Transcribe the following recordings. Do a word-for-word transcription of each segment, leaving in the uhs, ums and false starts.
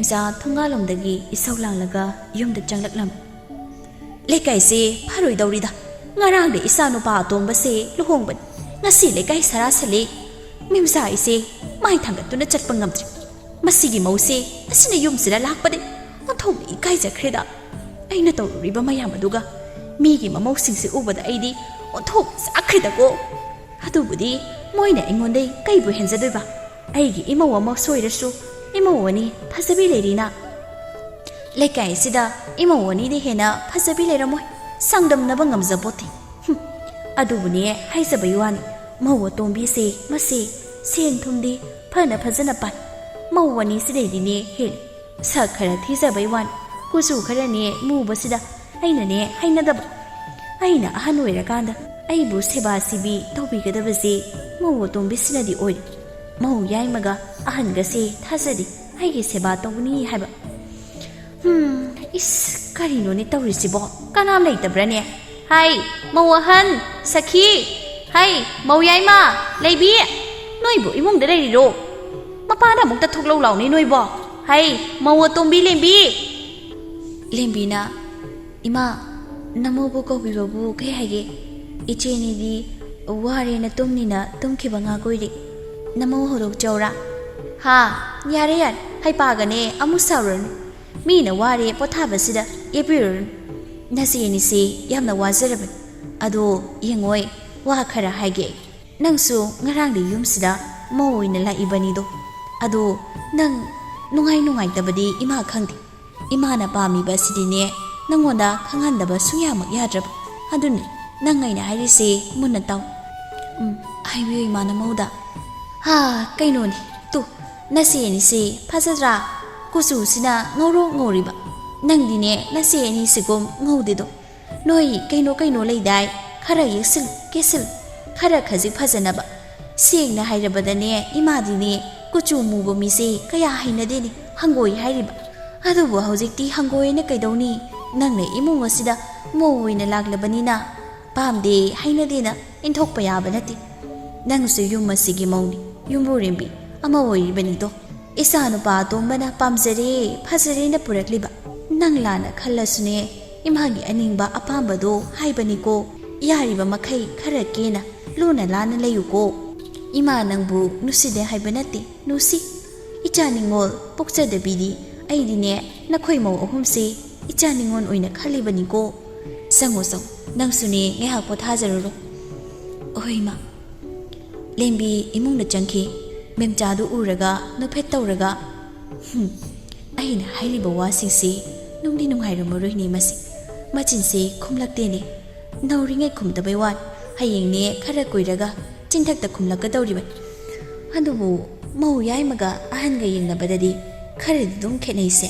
ꯏꯆꯥ ꯊꯣꯡꯒꯥꯜꯂꯣꯝꯗꯒꯤ ꯏꯁꯧ ꯂꯥꯡꯂꯒ ꯌꯨꯝꯗ ꯆꯪꯂꯛꯂꯝꯃꯤ꯫ "ꯂꯩꯀꯥꯏꯁꯦ ꯐꯔꯣꯏꯗꯧꯔꯤꯗ꯫ ꯉꯔꯥꯡꯗ ꯏꯆꯥ ꯅꯨꯄꯥ ꯑꯇꯣꯝꯕꯁꯦ ꯂꯨꯍꯣꯡꯕꯅꯤ꯫ ꯉꯁꯤ ꯂꯩꯀꯥꯏ ꯁꯔꯥ ꯁꯜꯂꯤ꯫ ꯃꯦꯝꯆꯥ ꯑꯩꯁꯦ ꯃꯥꯏ ꯊꯥꯡꯒꯠꯇꯨꯅ ꯆꯠꯄ ꯉꯝꯗ꯭ꯔꯦ꯫ ꯃꯁꯤꯒꯤ ꯃꯧꯁꯦ ꯑꯁꯤꯅ ꯌꯨꯝꯁꯤꯗ ꯂꯥꯛꯄꯗꯤ ꯑꯣꯟꯊꯣꯛꯅ ꯏꯀꯥꯏꯖꯈ꯭ꯔꯦꯗ꯫ ꯑꯩꯅ ꯇꯧꯔꯨꯔꯤꯕ ꯃꯌꯥꯝ ꯑꯗꯨꯒ ꯃꯤꯒꯤ ꯃꯃꯧꯁꯤꯡꯁꯦ ꯎꯕꯗ ꯑꯩꯗꯤ ꯑꯣꯟꯊꯣꯛ ꯆꯥꯛꯈ꯭ꯔꯦꯗꯀꯣ꯫ ꯑꯗꯨꯕꯨꯗꯤ ꯃꯣꯏꯅ ꯑꯩꯉꯣꯟꯗꯩ ꯀꯩꯕꯨ ꯍꯦꯟꯖꯗꯣꯏꯕ? ꯑꯩꯒꯤ ꯏꯃꯧ ꯑꯃ ꯁꯣꯏꯔꯁꯨ ꯏꯃꯧ ꯑꯅꯤ ꯐꯖꯕꯤ ꯂꯩꯔꯤꯅ꯫ ꯂꯩꯀꯥꯏ ꯑꯁꯤꯗ ꯏꯃꯧ ꯑꯅꯤꯗꯤ ꯍꯦꯟꯅ ꯐꯖꯕꯤ ꯂꯩꯔꯝꯃꯣꯏ, ꯆꯥꯡꯗꯝꯅꯕ ꯉꯝꯖꯄꯣꯠꯇꯦ꯫ ꯍꯨꯝ, ꯑꯗꯨꯕꯨꯅꯦ ꯍꯥꯏꯖꯕꯩ ꯋꯥꯅꯤ, ꯃꯧ ꯑꯇꯣꯝꯕꯤꯁꯦ ꯃꯁꯦ ꯁꯦꯟ ꯊꯨꯝꯗꯤ ꯐꯅ ꯐꯖꯅ ꯄꯥꯏ꯫ ꯃꯧ ꯑꯅꯤꯁꯤꯗꯩꯗꯤꯅꯦ ꯍꯦꯜꯂꯤ꯫ ꯁꯛ ꯈꯔ ꯊꯤꯖꯕꯩ ꯋꯥꯅꯤ, ꯀꯨꯆꯨ ꯈꯔꯅꯦ ꯃꯨꯕꯁꯤꯗ ꯑꯩꯅꯅꯦ ꯍꯩꯅꯗꯕ꯫ ꯑꯩꯅ ꯑꯍꯟ ꯑꯣꯏꯔꯀꯥꯟꯗ ꯑꯩꯕꯨ ꯁꯦꯕꯥ ꯁꯤꯕꯤ ꯇꯧꯕꯤꯒꯗꯕꯁꯦ ꯃꯧ ꯑꯇꯣꯝꯕꯤꯁꯤꯅꯗꯤ ꯑꯣꯏꯔꯦ꯫ ꯃꯧ ꯌꯥꯏꯃꯒ ꯑꯍꯟꯒꯁꯦ ꯊꯥꯖꯗꯦ ꯑꯩꯒꯤ ꯁꯦꯕꯥ ꯇꯧꯒꯅꯤ ꯍꯥꯏꯕ꯫ ꯍꯨꯝ, ꯏꯁ, ꯀꯔꯤꯅꯣꯅꯦ ꯇꯧꯔꯤꯁꯤꯕꯣ? ꯀꯅꯥꯝ ꯂꯩꯇꯕ꯭ꯔꯥꯅꯦ? ꯍꯥꯏ, ꯃꯧ ꯑꯍꯟ, ꯁꯈꯤ, ꯍꯥꯏ, ꯃꯧ ꯌꯥꯏꯃ, ꯂꯩꯕꯤ, ꯅꯣꯏꯕꯨ ꯏꯃꯨꯡꯗ ꯂꯩꯔꯤꯔꯣ? ꯃꯄꯥꯟꯗ ꯑꯃꯨꯛꯇ ꯊꯣꯛꯂꯧ ꯂꯥꯎꯅꯦ ꯅꯣꯏꯕꯣ꯫ ꯍꯥꯏ, ꯃꯧ ꯑꯇꯣꯝꯕꯤ ꯂꯦꯝꯕꯤ꯫ ꯂꯦꯝꯕꯤꯅ, "ꯏꯃꯥ, ꯅꯃꯧꯕꯨ ꯀꯧꯕꯤꯕꯕꯨ ꯀꯩ ꯍꯥꯏꯒꯦ? ꯏꯆꯦꯅꯤꯗꯤ ꯋꯥꯔꯦꯅ ꯇꯨꯝꯅꯤꯅ ꯇꯨꯝꯈꯤꯕ ꯉꯥꯛ ꯑꯣꯏꯔꯤ꯫ ꯅꯃꯧ ꯍꯧꯗꯣꯛꯆꯧꯔꯥ?" "ꯍꯥ, ꯌꯥꯔꯦ ꯌꯥꯔꯦ, ꯍꯩꯄꯥꯒꯅꯦ ꯑꯃꯨꯛ ꯁꯥꯔꯨꯔꯅꯨ꯫ ꯃꯤꯅ ꯋꯥꯔꯦ ꯄꯣꯊꯥꯕꯁꯤꯗ ꯌꯦꯠꯄꯤꯔꯨꯔꯅꯨ꯫ ꯅꯆꯦ ꯑꯅꯤꯁꯤ ꯌꯥꯝꯅ ꯋꯥꯖꯔꯕꯅꯤ꯫ ꯑꯗꯣ ꯌꯦꯡꯉꯣꯏ, ꯋꯥ ꯈꯔ ꯍꯥꯏꯒꯦ꯫ ꯅꯪꯁꯨ ꯉꯔꯥꯡꯗꯤ ꯌꯨꯝꯁꯤꯗ ꯃꯧ ꯑꯣꯏꯅ ꯂꯥꯛꯏꯕꯅꯤꯗꯣ꯫ ꯑꯗꯣ ꯅꯪ ꯅꯨꯡꯉꯥꯏ ꯅꯨꯡꯉꯥꯏꯇꯕꯗꯤ ꯏꯃꯥ ꯈꯪꯗꯦ꯫ ꯏꯃꯥꯅ ꯄꯥꯝꯃꯤꯕ ꯑꯁꯤꯗꯤꯅꯦ ꯅꯪꯉꯣꯟꯗ ꯈꯪꯍꯟꯗꯕ ꯁꯨꯡꯌꯥꯃꯛ ꯌꯥꯗ꯭ꯔꯕ꯫ ꯑꯗꯨꯅꯤ ꯅꯪ ꯑꯩꯅ ꯍꯥꯏꯔꯤꯁꯦ ꯃꯨꯟꯅ ꯇꯥꯎ꯫" "ꯎꯝ, ꯍꯥꯏꯕꯤꯌꯨ ꯏꯃꯥ ꯅꯃꯧꯗ꯫" "ꯍꯥ, ꯀꯩꯅꯣꯅꯦ, ꯇꯨ, ꯅꯆꯦ ꯑꯅꯤꯁꯦ ꯐꯖꯗ꯭ꯔꯥ? ꯀꯨꯆꯨꯁꯤꯅ ꯉꯧꯔꯣꯛ ꯉꯧꯔꯤꯕ꯫ ꯅꯪꯗꯤꯅꯦ ꯅꯆꯦ ꯑꯅꯤꯁꯤꯒꯨꯝ ꯉꯧꯗꯦꯗꯣ꯫ ꯅꯣꯏ ꯀꯩꯅꯣ ꯀꯩꯅꯣ ꯂꯩꯗꯥꯏ? ꯈꯔ ꯌꯦꯛꯁꯤꯜ, ꯀꯦꯁꯤꯜ, ꯈꯔ ꯈꯖꯤꯛ ꯐꯖꯅꯕ꯫ ꯁꯦꯡꯅ ꯍꯥꯏꯔꯕꯗꯅꯦ, ꯏꯃꯥꯗꯤꯅꯦ ꯀꯨꯆꯨ ꯃꯨꯕ ꯃꯤꯁꯦ ꯀꯌꯥ ꯍꯩꯅꯗꯦꯅꯦ, ꯍꯪꯒꯣꯏ ꯍꯥꯏꯔꯤꯕ꯫ ꯑꯗꯨꯕꯨ ꯍꯧꯖꯤꯛꯇꯤ ꯍꯪꯒꯣꯏꯅ ꯀꯩꯗꯧꯅꯤ? ꯅꯪꯅ ꯏꯃꯨꯡ ꯑꯁꯤꯗ ꯃꯧ ꯑꯣꯏꯅ ꯂꯥꯛꯂꯕꯅꯤꯅ ꯄꯥꯝꯗꯦ, ꯍꯩꯅꯗꯦꯅ ꯏꯟꯊꯣꯛꯄ ꯌꯥꯕ ꯅꯠꯇꯦ꯫ ꯅꯪꯁꯨ ꯌꯨꯝ ꯑꯁꯤꯒꯤ ꯃꯧꯅꯤ, ꯌꯨꯝꯕꯨꯔꯦꯝꯕꯤ ꯑꯃ ꯑꯣꯏꯔꯤꯕꯅꯤꯗꯣ꯫ ꯏꯆꯥ ꯅꯨꯄꯥ ꯑꯇꯣꯝꯕꯅ ꯄꯥꯝꯖꯔꯦ, ꯐꯖꯔꯦꯅ ꯄꯨꯔꯛꯂꯤꯕ꯫ ꯅꯪ ꯂꯥꯟꯅ ꯈꯜꯂꯁꯨꯅꯦ, ꯏꯃꯥꯒꯤ ꯑꯅꯤꯡꯕ ꯑꯄꯥꯝꯕꯗꯣ ꯍꯥꯏꯕꯅꯤꯀꯣ꯫ ꯌꯥꯔꯤꯕ ꯃꯈꯩ ꯈꯔ ꯀꯦꯅ ꯂꯨꯅ ꯂꯥꯟꯅ ꯂꯩꯌꯨꯀꯣ꯫ ꯏꯃꯥ ꯅꯪꯕꯨ ꯅꯨꯡꯁꯤꯗꯦ ꯍꯥꯏꯕ ꯅꯠꯇꯦ, ꯅꯨꯡꯁꯤ꯫ ꯏꯆꯥ ꯅꯤꯉꯣꯜ ꯄꯣꯛꯆꯗꯕꯤꯗꯤ ꯑꯩꯗꯤꯅꯦ, ꯅꯈꯣꯏ ꯃꯧ ꯑꯍꯨꯝꯁꯦ ꯏꯆꯥ ꯅꯤꯉꯣꯜ ꯑꯣꯏꯅ ꯈꯜꯂꯤꯕꯅꯤꯀꯣ꯫ ꯆꯪꯉꯣ, ꯆꯪꯉꯣ, ꯅꯪꯁꯨꯅꯦ ꯉꯥꯏꯍꯥꯛ ꯄꯣꯊꯥꯖꯔꯨꯔꯣ꯫ ꯑꯍꯣꯏ, ꯏꯃꯥ꯫ ꯂꯦꯝꯕꯤ ꯏꯃꯨꯡꯗ ꯆꯪꯈꯤ꯫ ꯃꯦꯝꯆꯥꯗꯨ ꯎꯔꯒ ꯅꯣꯛꯐꯦꯠ ꯇꯧꯔꯒ, "ꯍꯨꯝ, ꯑꯩꯅ ꯍꯥꯏꯔꯤꯕ ꯋꯥꯁꯤꯡꯁꯤ ꯅꯨꯡꯗꯤ ꯅꯨꯡꯉꯥꯏꯔꯝꯃꯔꯣꯏꯅꯦ ꯃꯁꯤ꯫ ꯃꯆꯤꯟꯁꯦ ꯈꯨꯝꯂꯛꯇꯦꯅꯦ꯫ ꯅꯧꯔꯤꯉꯩ ꯈꯨꯝꯗꯕꯩ ꯋꯥꯅꯤ, ꯍꯌꯦꯡꯅꯦ ꯈꯔ ꯀꯨꯏꯔꯒ ꯆꯤꯟꯊꯛꯇ ꯈꯨꯝꯂꯛꯀꯗꯧꯔꯤꯕꯅꯤ꯫ ꯑꯗꯨꯕꯨ ꯃꯧ ꯌꯥꯏꯃꯒ ꯑꯍꯟꯒ ꯌꯦꯡꯅꯕꯗꯗꯤ ꯈꯔꯗꯤ ꯑꯗꯨꯝ ꯈꯦꯠꯅꯩꯁꯦ꯫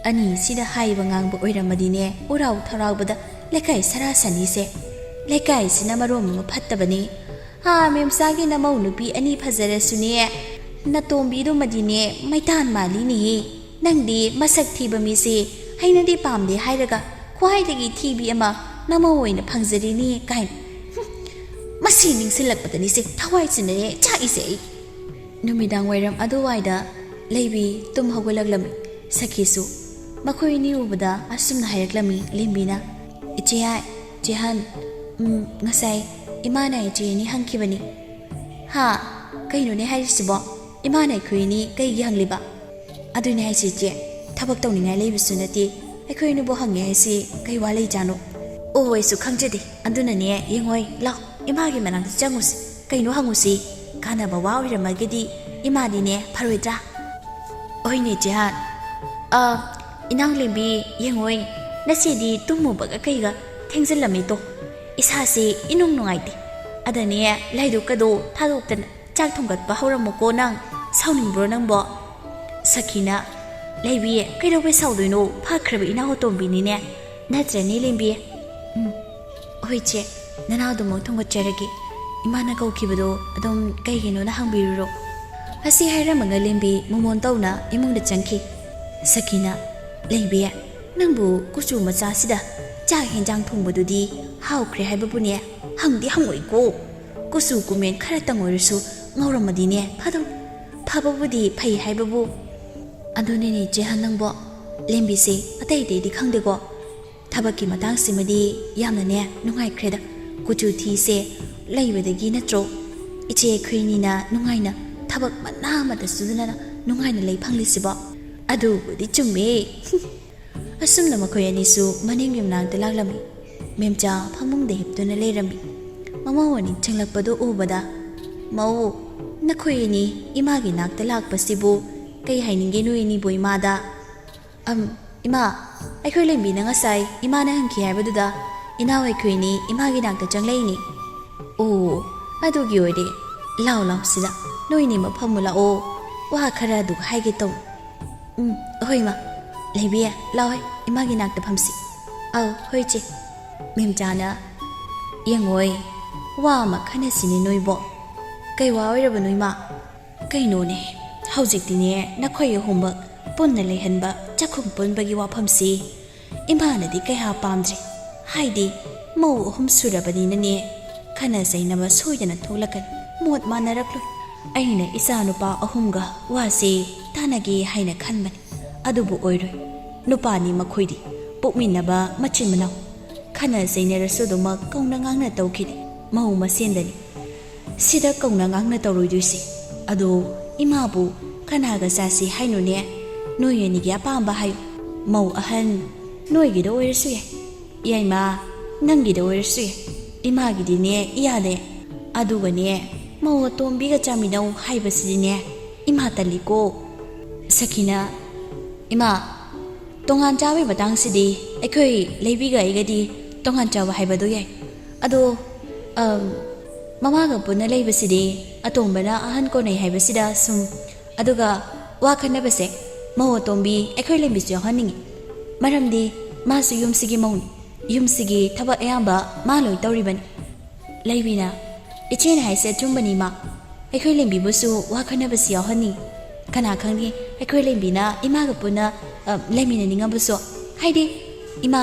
ꯑꯅꯤꯁꯤꯗ ꯍꯥꯏꯕ ꯉꯥꯡꯕ ꯑꯣꯏꯔꯝꯃꯗꯤꯅꯦ, ꯎꯔꯥꯎ ꯊꯔꯥꯎꯕꯗ ꯂꯩꯀꯥꯏ ꯁꯔꯥ ꯁꯟꯅꯤꯁꯦ꯫ ꯂꯩꯀꯥꯏꯁꯤꯅ ꯃꯔꯣꯝ ꯑꯃ ꯐꯠꯇꯕꯅꯤ꯫ ꯑꯥ, ꯃꯦꯝꯆꯥꯒꯤ ꯅꯃꯧ ꯅꯨꯄꯤ ꯑꯅꯤ ꯐꯖꯔꯁꯨꯅꯦ, ꯅꯇꯣꯝꯕꯤꯗꯨꯃꯗꯤꯅꯦ ꯃꯩꯇꯥꯟ ꯃꯥꯜꯂꯤꯅꯦꯍꯦ꯫ ꯅꯪꯗꯤ ꯃꯁꯛ ꯊꯤꯕ ꯃꯤꯁꯦ ꯍꯩꯅꯗꯦ ꯄꯥꯝꯗꯦ ꯍꯥꯏꯔꯒ ꯈ꯭ꯋꯥꯏꯗꯒꯤ ꯊꯤꯕꯤ ꯑꯃ ꯅꯃꯧ ꯑꯣꯏꯅ ꯐꯪꯖꯔꯤꯅꯦ ꯀꯥꯏꯅ꯫ ꯍꯨꯝ, ꯃꯁꯤ ꯅꯤꯡꯁꯤꯡꯂꯛꯄꯗꯅꯤꯁꯦ ꯊꯋꯥꯏꯁꯤꯅꯅꯦ ꯆꯥꯛꯏꯁꯦ ꯑꯩ꯫ ꯅꯨꯃꯤꯗꯥꯡ ꯋꯥꯏꯔꯝ ꯑꯗꯨꯋꯥꯏꯗ ꯂꯩꯕꯤ ꯇꯨꯝ ꯍꯧꯒꯠꯂꯛꯂꯝꯃꯤ꯫ ꯁꯈꯤꯁꯨ ꯃꯈꯣꯏ ꯑꯅꯤ ꯎꯕꯗ ꯑꯁꯨꯝꯅ ꯍꯥꯏꯔꯛꯂꯝꯃꯤ ꯂꯦꯝꯕꯤꯅ, "ꯏꯆꯦ ꯌꯥꯏ, ꯆꯦꯍꯟ, ꯎꯝ, ꯉꯁꯥꯏ ꯏꯃꯥꯅ ꯏꯆꯦ ꯑꯅꯤ ꯍꯪꯈꯤꯕꯅꯤ꯫" "ꯍꯥ? ꯀꯩꯅꯣꯅꯦ ꯍꯥꯏꯔꯤꯁꯤꯕꯣ? ꯏꯃꯥꯅ ꯑꯩꯈꯣꯏ ꯑꯅꯤ ꯀꯩꯒꯤ ꯍꯪꯂꯤꯕ?" "ꯑꯗꯨꯅꯦ ꯍꯥꯏꯁꯦ ꯏꯆꯦ, ꯊꯕꯛ ꯇꯧꯅꯤꯡꯉꯥꯏ ꯂꯩꯕꯁꯨ ꯅꯠꯇꯦ, ꯑꯩꯈꯣꯏ ꯑꯅꯤꯕꯨ ꯍꯪꯉꯦ ꯍꯥꯏꯁꯤ ꯀꯩ ꯋꯥ ꯂꯩꯖꯥꯠꯅꯣ?" "ꯑꯣ, ꯑꯩꯁꯨ ꯈꯪꯖꯗꯦ, ꯑꯗꯨꯅꯅꯦ, ꯌꯦꯡꯉꯣꯏ, ꯂꯥꯎ, ꯏꯃꯥꯒꯤ ꯃꯅꯥꯛꯇ ꯆꯪꯉꯨꯁꯤ, ꯀꯩꯅꯣ ꯍꯪꯉꯨꯁꯤ, ꯀꯥꯟꯅꯕ ꯋꯥ ꯑꯣꯏꯔꯝꯃꯒꯗꯤ ꯏꯃꯥꯗꯤꯅꯦ ꯐꯔꯣꯏꯗ꯭ꯔꯥ?" "ꯍꯣꯏꯅꯦ ꯆꯦꯍꯥꯟ꯫ ꯑ, ꯏꯅꯥꯎ ꯂꯦꯝꯕꯤ, ꯌꯦꯡꯉꯣꯏ, ꯅꯆꯦꯗꯤ ꯇꯨꯝꯃꯨꯕꯒ ꯀꯩꯒ ꯊꯦꯡꯖꯤꯜꯂꯝꯃꯦꯗꯣ, ꯏꯁꯥꯁꯦ ꯏꯅꯨꯡ ꯅꯨꯡꯉꯥꯏꯇꯦ, ꯑꯗꯅꯦ ꯂꯥꯏꯗꯨꯛꯀꯗꯣ ꯊꯥꯗꯣꯛꯇꯅ ꯆꯥꯛ ꯊꯣꯡꯒꯠꯄ ꯍꯧꯔꯝꯃꯨꯀꯣ ꯅꯪ꯫ ꯁꯥꯎꯅꯤꯡꯕ꯭ꯔꯣ ꯅꯪꯕꯣ?" ꯁꯈꯤꯅ, "ꯂꯩꯕꯤ, ꯀꯩꯗꯧꯕꯩ ꯁꯥꯎꯗꯣꯏꯅꯣ? ꯐꯈ꯭ꯔꯕ ꯏꯅꯥꯎ ꯑꯇꯣꯝꯕꯤꯅꯤꯅꯦ꯫ ꯅꯠꯇ꯭ꯔꯅꯦ, ꯂꯦꯝꯕꯤ?" "ꯎꯝ, ꯍꯣꯏ ꯆꯦ, ꯅꯅꯥꯎꯗꯨꯃꯛ ꯊꯣꯡꯒꯠꯆꯔꯒꯦ꯫ ꯏꯃꯥꯅ ꯀꯧꯈꯤꯕꯗꯣ ꯑꯗꯨꯝ ꯀꯩꯒꯤꯅꯣꯅ ꯍꯪꯕꯤꯔꯨꯔꯣ꯫" ꯑꯁꯤ ꯍꯥꯏꯔꯝꯃꯒ ꯂꯦꯝꯕꯤ ꯃꯣꯃꯣꯟ ꯇꯧꯅ ꯏꯃꯨꯡꯗ ꯆꯪꯈꯤ꯫ ꯁꯈꯤꯅ, "ꯂꯦꯝꯕꯤ, ꯅꯪꯕꯨ ꯀꯨꯆꯨ ꯃꯆꯥꯁꯤꯗ ꯆꯥꯛ ꯍꯦꯟꯖꯥꯡ ꯊꯣꯡꯕꯗꯨꯗꯤ ꯍꯥꯎꯈ꯭ꯔꯦ ꯍꯥꯏꯕꯕꯨꯅꯦ ꯍꯪꯗꯤ ꯍꯪꯉꯣꯏꯀꯣ꯫ ꯀꯨꯆꯨ ꯀꯨꯃꯦꯟ ꯈꯔꯇꯪ ꯑꯣꯏꯔꯁꯨ ꯉꯧꯔꯝꯃꯗꯤꯅꯦ ꯐꯗꯧꯅꯤ꯫ ꯐꯕꯕꯨꯗꯤ ꯐꯩ ꯍꯥꯏꯕꯕꯨ꯫ ꯑꯗꯨꯅꯤꯅꯦ ꯆꯦꯍꯟ ꯅꯪꯕꯣ, ꯂꯦꯝꯕꯤꯁꯦ ꯑꯇꯩ ꯑꯇꯩꯗꯤ ꯈꯪꯗꯦꯀꯣ, ꯊꯕꯛꯀꯤ ꯃꯇꯥꯡꯁꯤꯃꯗꯤ ꯌꯥꯝꯅꯅꯦ ꯅꯨꯡꯉꯥꯏꯈ꯭ꯔꯦꯗ꯫ ꯀꯨꯆꯨ ꯊꯤꯁꯦ ꯂꯩꯕꯗꯒꯤ ꯅꯠꯇ꯭ꯔꯣ ꯏꯆꯦ ꯑꯩꯈꯣꯏꯅꯤꯅ ꯅꯨꯡꯉꯥꯏꯅ ꯊꯕꯛ ꯃꯅꯥ ꯑꯃꯠꯇ ꯁꯨꯗꯅ ꯅꯨꯡꯉꯥꯏꯅ ꯂꯩ ꯐꯪꯂꯤꯁꯤꯕꯣ? ꯑꯗꯨꯕꯨꯗꯤ ꯆꯨꯝꯃꯦ꯫ ꯑꯁꯨꯝꯅ ꯃꯈꯣꯏ ꯑꯅꯤꯁꯨ ꯃꯅꯤꯡꯒꯤ ꯃꯅꯥꯛꯇ ꯂꯥꯛꯂꯝꯃꯤ꯫ ꯃꯦꯝꯆꯥ ꯐꯃꯨꯡꯗ ꯍꯤꯞꯇꯨꯅ ꯂꯩꯔꯝꯃꯤ꯫ ꯃꯃꯧ ꯑꯅꯤ ꯆꯪꯂꯛꯄꯗꯨ ꯎꯕꯗ, "ꯃꯧ, ꯅꯈꯣꯏ ꯑꯅꯤ ꯏꯃꯥꯒꯤ ꯅꯥꯛꯇ ꯂꯥꯛꯄꯁꯤꯕꯨ ꯀꯩ ꯍꯥꯏꯅꯤꯡꯒꯦ ꯅꯣꯏ ꯑꯅꯤꯕꯨ ꯏꯃꯥꯗ?" "ꯑꯝ, ꯏꯃꯥ, ꯑꯩꯈꯣꯏ ꯂꯦꯝꯕꯤꯅ ꯉꯁꯥꯏ ꯏꯃꯥꯅ ꯍꯪꯈꯤ ꯍꯥꯏꯕꯗꯨꯗ ꯏꯅꯥꯎ ꯑꯩꯈꯣꯏ ꯑꯅꯤ ꯏꯃꯥꯒꯤ ꯅꯥꯛꯇ ꯆꯪꯂꯛꯏꯅꯤ꯫" "ꯑꯣ, ꯑꯗꯨꯒꯤ ꯑꯣꯏꯔꯦ꯫ ꯂꯥꯎ ꯂꯥꯎ ꯁꯤꯗ, ꯅꯣꯏ ꯑꯅꯤꯃꯛ ꯐꯝꯃꯨ ꯂꯥꯛꯑꯣ꯫ ꯋꯥ ꯈꯔ ꯑꯗꯨ ꯍꯥꯏꯒꯦ ꯇꯧ꯫" "ꯎꯝ, ꯍꯣꯏ ꯏꯃꯥ꯫ ꯂꯦꯝꯕꯤ, ꯂꯥꯎꯍꯦ, ꯏꯃꯥꯒꯤ ꯅꯥꯛꯇ ꯐꯝꯁꯤ꯫" "ꯑꯧ, ꯍꯣꯏ ꯏꯆꯦ꯫" ꯃꯦꯝꯆꯥꯅ, "ꯌꯦꯡꯉꯣꯏ, ꯋꯥ ꯑꯃ ꯈꯟꯅꯁꯤꯅꯦ ꯅꯣꯏꯕꯣ꯫" "ꯀꯩ ꯋꯥ ꯑꯣꯏꯔꯕꯅꯣ ꯏꯃꯥ?" "ꯀꯩꯅꯣꯅꯦ, ꯍꯧꯖꯤꯛꯇꯤꯅꯦ ꯅꯈꯣꯏ ꯑꯍꯨꯝꯃꯛ ꯄꯨꯟꯅ ꯂꯩꯍꯟꯕ ꯆꯥꯛꯈꯨꯝ ꯄꯨꯟꯕꯒꯤ ꯋꯥꯐꯝꯁꯤ ꯏꯃꯥꯅꯗꯤ ꯀꯌꯥ ꯄꯥꯝꯗ꯭ꯔꯦ꯫ ꯍꯥꯏꯗꯤ ꯃꯧ ꯑꯍꯨꯝ ꯁꯨꯔꯕꯅꯤꯅꯅꯦ ꯈꯟꯅ ꯆꯩꯅꯕ ꯁꯣꯏꯗꯅ ꯊꯣꯛꯂꯛꯀꯅꯤ꯫ ꯃꯣꯠ ꯃꯥꯟꯅꯔꯛꯂꯣꯏ꯫ ꯑꯩꯅ ꯏꯆꯥ ꯅꯨꯄꯥ ꯑꯍꯨꯝꯒ ꯋꯥꯁꯦ ꯇꯥꯟꯅꯒꯦ ꯍꯥꯏꯅ ꯈꯟꯕꯅꯤ, ꯑꯗꯨꯕꯨ ꯑꯣꯏꯔꯣꯏ꯫ ꯅꯨꯄꯥꯅꯤ ꯃꯈꯣꯏꯗꯤ, ꯄꯣꯛꯃꯤꯟꯅꯕ ꯃꯆꯤꯟ ꯃꯅꯥꯎ꯫ ꯈꯟꯅ ꯆꯩꯅꯔꯁꯨ ꯑꯗꯨꯃꯛ ꯀꯧꯅ ꯉꯥꯡꯅ ꯇꯧꯈꯤꯅꯤ꯫ ꯃꯧ ꯃꯁꯦꯟꯗꯅꯤ ꯁꯤꯗ ꯀꯧꯅ ꯉꯥꯡꯅ ꯇꯧꯔꯣꯏꯗꯣꯏꯁꯤ꯫ ꯑꯗꯣ ꯏꯃꯥꯕꯨ ꯀꯅꯥꯒ ꯆꯥꯁꯤ ꯍꯥꯏꯅꯣꯅꯦ? ꯅꯣꯏ ꯑꯅꯤꯒꯤ ꯑꯄꯥꯝꯕ ꯍꯥꯏꯌꯨ꯫ ꯃꯧ ꯑꯍꯟ ꯅꯣꯏꯒꯤꯗ ꯑꯣꯏꯔꯁꯨ ꯌꯥꯏ, ꯌꯥꯏꯃ, ꯅꯪꯒꯤꯗ ꯑꯣꯏꯔꯁꯨ ꯌꯥꯏ꯫ ꯏꯃꯥꯒꯤꯗꯤꯅꯦ ꯏꯌꯥꯗ ꯌꯥꯏ꯫ ꯑꯗꯨꯒꯅꯦ, ꯃꯧ ꯑꯇꯣꯝꯕꯤꯒ ꯆꯥꯃꯤꯟꯅꯧ ꯍꯥꯏꯕꯁꯤꯗꯤꯅꯦ ꯏꯃꯥ ꯇꯜꯂꯤꯀꯣ꯫" ꯁꯈꯤꯅ, "ꯏꯃꯥ, ꯇꯣꯉꯥꯟ ꯆꯥꯕꯒꯤ ꯃꯇꯥꯡꯁꯤꯗꯤ ꯑꯩꯈꯣꯏ ꯂꯩꯕꯤꯒ ꯑꯩꯒꯗꯤ ꯇꯣꯉꯥꯟ ꯆꯥꯕ ꯍꯥꯏꯕꯗꯨ ꯌꯥꯏ꯫ ꯑꯗꯣ, ꯑꯝ, ꯃꯃꯥꯒ ꯄꯨꯟꯅ ꯂꯩꯕꯁꯤꯗꯤ ꯑꯇꯣꯝꯕꯅ ꯑꯍꯟ ꯀꯣꯟꯅꯩ ꯍꯥꯏꯕꯁꯤꯗ ꯁꯨꯝ꯫ ꯑꯗꯨꯒ ꯋꯥ ꯈꯟꯅꯕꯁꯦ ꯃꯧ ꯑꯇꯣꯝꯕꯤ ꯑꯩꯈꯣꯏ ꯂꯦꯝꯕꯤꯁꯨ ꯌꯥꯎꯍꯟꯅꯤꯡꯉꯤ꯫ ꯃꯔꯝꯗꯤ ꯃꯥꯁꯨ ꯌꯨꯝꯁꯤꯒꯤ ꯃꯧꯅꯤ꯫ ꯌꯨꯝꯁꯤꯒꯤ ꯊꯕꯛ ꯑꯌꯥꯝꯕ ꯃꯥ ꯂꯣꯏ ꯇꯧꯔꯤꯕꯅꯤ꯫" ꯂꯩꯕꯤꯅ, "ꯏꯆꯦꯅ ꯍꯥꯏꯁꯦ ꯑꯆꯨꯝꯕꯅꯤ ꯏꯃꯥ꯫ ꯑꯩꯈꯣꯏ ꯂꯦꯝꯕꯤꯕꯨꯁꯨ ꯋꯥ ꯈꯟꯅꯕꯁꯤ ꯌꯥꯎꯍꯟꯅꯤꯡꯉꯤ꯫ ꯀꯅꯥ ꯈꯪꯅꯤ, ꯑꯩꯈꯣꯏ ꯂꯦꯝꯕꯤꯅ ꯏꯃꯥꯒ ꯄꯨꯟꯅ, ꯑ, ꯂꯩꯃꯤꯟꯅꯅꯤꯡꯉꯕꯁꯨ꯫ ꯍꯥꯏꯗꯤ, ꯏꯃꯥ,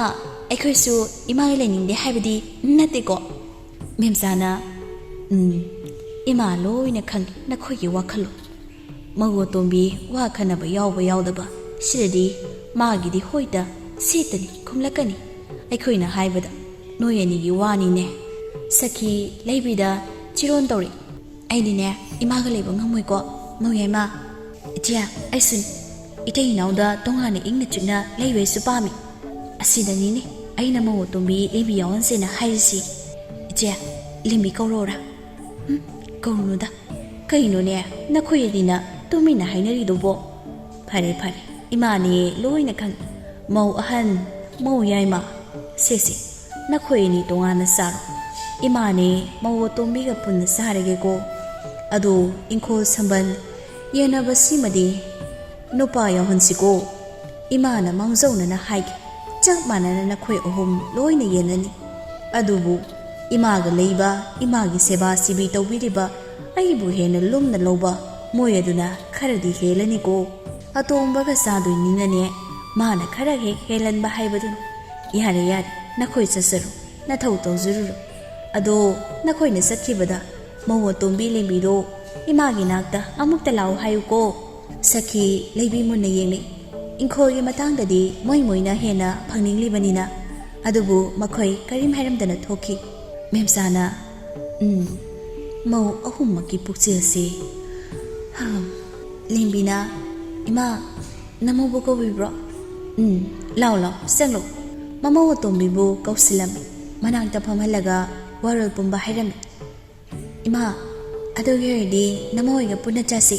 ꯑꯩꯈꯣꯏꯁꯨ ꯏꯃꯥꯒ ꯂꯩꯅꯤꯡꯗꯦ ꯍꯥꯏꯕꯗꯤ ꯅꯠꯇꯦꯀꯣ꯫" ꯃꯦꯝꯆꯥꯅ, "ꯎꯝ, ꯏꯃꯥ ꯂꯣꯏꯅ ꯈꯪꯉꯤ ꯅꯈꯣꯏꯒꯤ ꯋꯥꯈꯜꯂꯣꯟ꯫ ꯃꯧ ꯑꯇꯣꯝꯕꯤ ꯋꯥ ꯈꯟꯅꯕ ꯌꯥꯎꯕ ꯌꯥꯎꯗꯕ, ꯁꯤꯗꯗꯤ ꯃꯥꯒꯤꯗꯤ ꯍꯣꯏꯗ ꯁꯦꯠꯇꯅꯤ ꯈꯨꯝꯂꯛꯀꯅꯤ꯫ ꯑꯩꯈꯣꯏꯅ ꯍꯥꯏꯕꯗ ꯅꯣꯏ ꯑꯅꯤꯒꯤ ꯋꯥꯅꯤꯅꯦ꯫ ꯁꯈꯤ ꯂꯩꯕꯤꯗ ꯆꯤꯔꯣꯟ ꯇꯧꯔꯤ꯫ ꯑꯩꯗꯤꯅꯦ ꯏꯃꯥꯒ ꯂꯩꯕ ꯉꯝꯃꯣꯏꯀꯣ ꯃꯧ ꯌꯥꯏꯃ꯫ ꯏꯆꯦ, ꯑꯩꯁꯨꯅꯤ꯫ ꯏꯇꯩ ꯏꯅꯥꯎꯗ ꯇꯣꯉꯥꯟꯅ ꯏꯪꯅ ꯆꯤꯛꯅ ꯂꯩꯕꯩꯁꯨ ꯄꯥꯝꯃꯤ꯫ ꯑꯁꯤꯗꯅꯤꯅꯦ ꯑꯩꯅ ꯃꯧ ꯑꯇꯣꯝꯕꯤ ꯂꯦꯝꯕꯤ ꯌꯥꯎꯍꯟꯁꯦꯅ ꯍꯥꯏꯔꯤꯁꯤ꯫ ꯏꯆꯦ, ꯂꯦꯝꯕꯤ ꯀꯧꯔꯣꯔꯥ? ꯎꯝ, ꯀꯧꯔꯨꯅꯨꯗ꯫ ꯀꯩꯅꯣꯅꯦ, ꯅꯈꯣꯏ ꯑꯅꯤꯅ ꯇꯨꯃꯤꯟꯅ ꯍꯥꯏꯅꯔꯤꯗꯨꯕꯣ? ꯐꯔꯦ ꯐꯔꯦ, ꯏꯃꯥꯅꯦ ꯂꯣꯏꯅ ꯈꯪꯉꯤ꯫ ꯃꯧ ꯑꯍꯟ, ꯃꯧ ꯌꯥꯏꯃ, ꯁꯦꯁꯦ, ꯅꯈꯣꯏ ꯑꯅꯤ ꯇꯣꯉꯥꯟꯅ ꯆꯥꯔꯣ꯫ ꯏꯃꯥꯅꯦ ꯃꯧ ꯑꯇꯣꯝꯕꯤꯒ ꯄꯨꯟꯅ ꯆꯥꯔꯒꯦꯀꯣ꯫ ꯑꯗꯣ ꯏꯪꯈꯣꯜ ꯁꯝꯕꯜ ꯌꯦꯟꯅꯕꯁꯤꯃꯗꯤ ꯅꯨꯄꯥ ꯌꯥꯎꯍꯟꯁꯤꯀꯣ꯫ ꯏꯃꯥꯅ ꯃꯥꯡꯖꯧꯅꯅ ꯍꯥꯏꯒꯦ, ꯆꯞ ꯃꯥꯟꯅꯅ ꯅꯈꯣꯏ ꯑꯍꯨꯝ ꯂꯣꯏꯅ ꯌꯦꯟꯅꯅꯤ꯫ ꯑꯗꯨꯕꯨ ꯏꯃꯥꯒ ꯂꯩꯕ, ꯏꯃꯥꯒꯤ ꯁꯦꯕꯥ ꯁꯤꯕꯤ ꯇꯧꯕꯤꯔꯤꯕ, ꯑꯩꯕꯨ ꯍꯦꯟꯅ ꯂꯨꯝꯅ ꯂꯧꯕ ꯃꯣꯏ ꯑꯗꯨꯅ ꯈꯔꯗꯤ ꯍꯦꯜꯂꯅꯤꯀꯣ꯫ ꯑꯇꯣꯝꯕꯒ ꯆꯥꯗꯣꯏꯅꯤꯅꯅꯦ, ꯃꯥꯅ ꯈꯔ ꯍꯦꯛ ꯍꯦꯜꯍꯟꯕ ꯍꯥꯏꯕꯗꯨꯅꯤ꯫ ꯌꯥꯔꯦ ꯌꯥꯔꯦ, ꯅꯈꯣꯏ ꯆꯠꯆꯔꯣ, ꯅꯊꯧ ꯇꯧꯖꯔꯨꯔꯣ꯫ ꯑꯗꯣ ꯅꯈꯣꯏꯅ ꯆꯠꯈꯤꯕꯗ ꯃꯧ ꯑꯇꯣꯝꯕꯤ ꯂꯦꯝꯕꯤꯗꯣ ꯏꯃꯥꯒꯤ ꯅꯥꯛꯇ ꯑꯃꯨꯛꯇ ꯂꯥꯛꯎ ꯍꯥꯏꯌꯨꯀꯣ꯫ ꯁꯈꯤ ꯂꯩꯕꯤ ꯃꯨꯟꯅ ꯌꯦꯡꯂꯤ꯫ ꯏꯪꯈꯣꯜꯒꯤ ꯃꯇꯥꯡꯗꯗꯤ ꯃꯣꯏ ꯃꯣꯏꯅ ꯍꯦꯟꯅ ꯐꯪꯅꯤꯡꯂꯤꯕꯅꯤꯅ꯫ ꯑꯗꯨꯕꯨ ꯃꯈꯣꯏ ꯀꯔꯤꯝ ꯍꯥꯏꯔꯝꯗꯅ ꯊꯣꯛꯈꯤ꯫ ꯃꯦꯝꯆꯥꯅ, "ꯎꯝ, ꯃꯧ ꯑꯍꯨꯝꯃꯛꯀꯤ ꯄꯨꯛꯆꯦꯜꯁꯤ꯫ ꯍꯝ, ꯂꯦꯝꯕꯤꯅ, ꯏꯃꯥ, ꯅꯃꯧꯕꯨ ꯀꯧꯕꯤꯕ꯭ꯔꯣ? ꯎꯝ, ꯂꯥꯎ ꯂꯥꯎ, ꯆꯪꯂꯣ꯫" ꯃꯃꯧ ꯑꯇꯣꯝꯕꯤꯕꯨ ꯀꯧꯁꯤꯜꯂꯝꯃꯤ꯫ ꯃꯅꯥꯛꯇ ꯐꯝꯍꯜꯂꯒ ꯋꯥꯔꯣꯜ ꯄꯨꯝꯕ ꯍꯥꯏꯔꯝꯃꯤ꯫ "ꯏꯃꯥ, ꯑꯗꯨꯒꯤ ꯑꯣꯏꯔꯗꯤ ꯅꯃꯧ ꯍꯣꯏꯒ ꯄꯨꯟꯅ ꯆꯥꯁꯤ꯫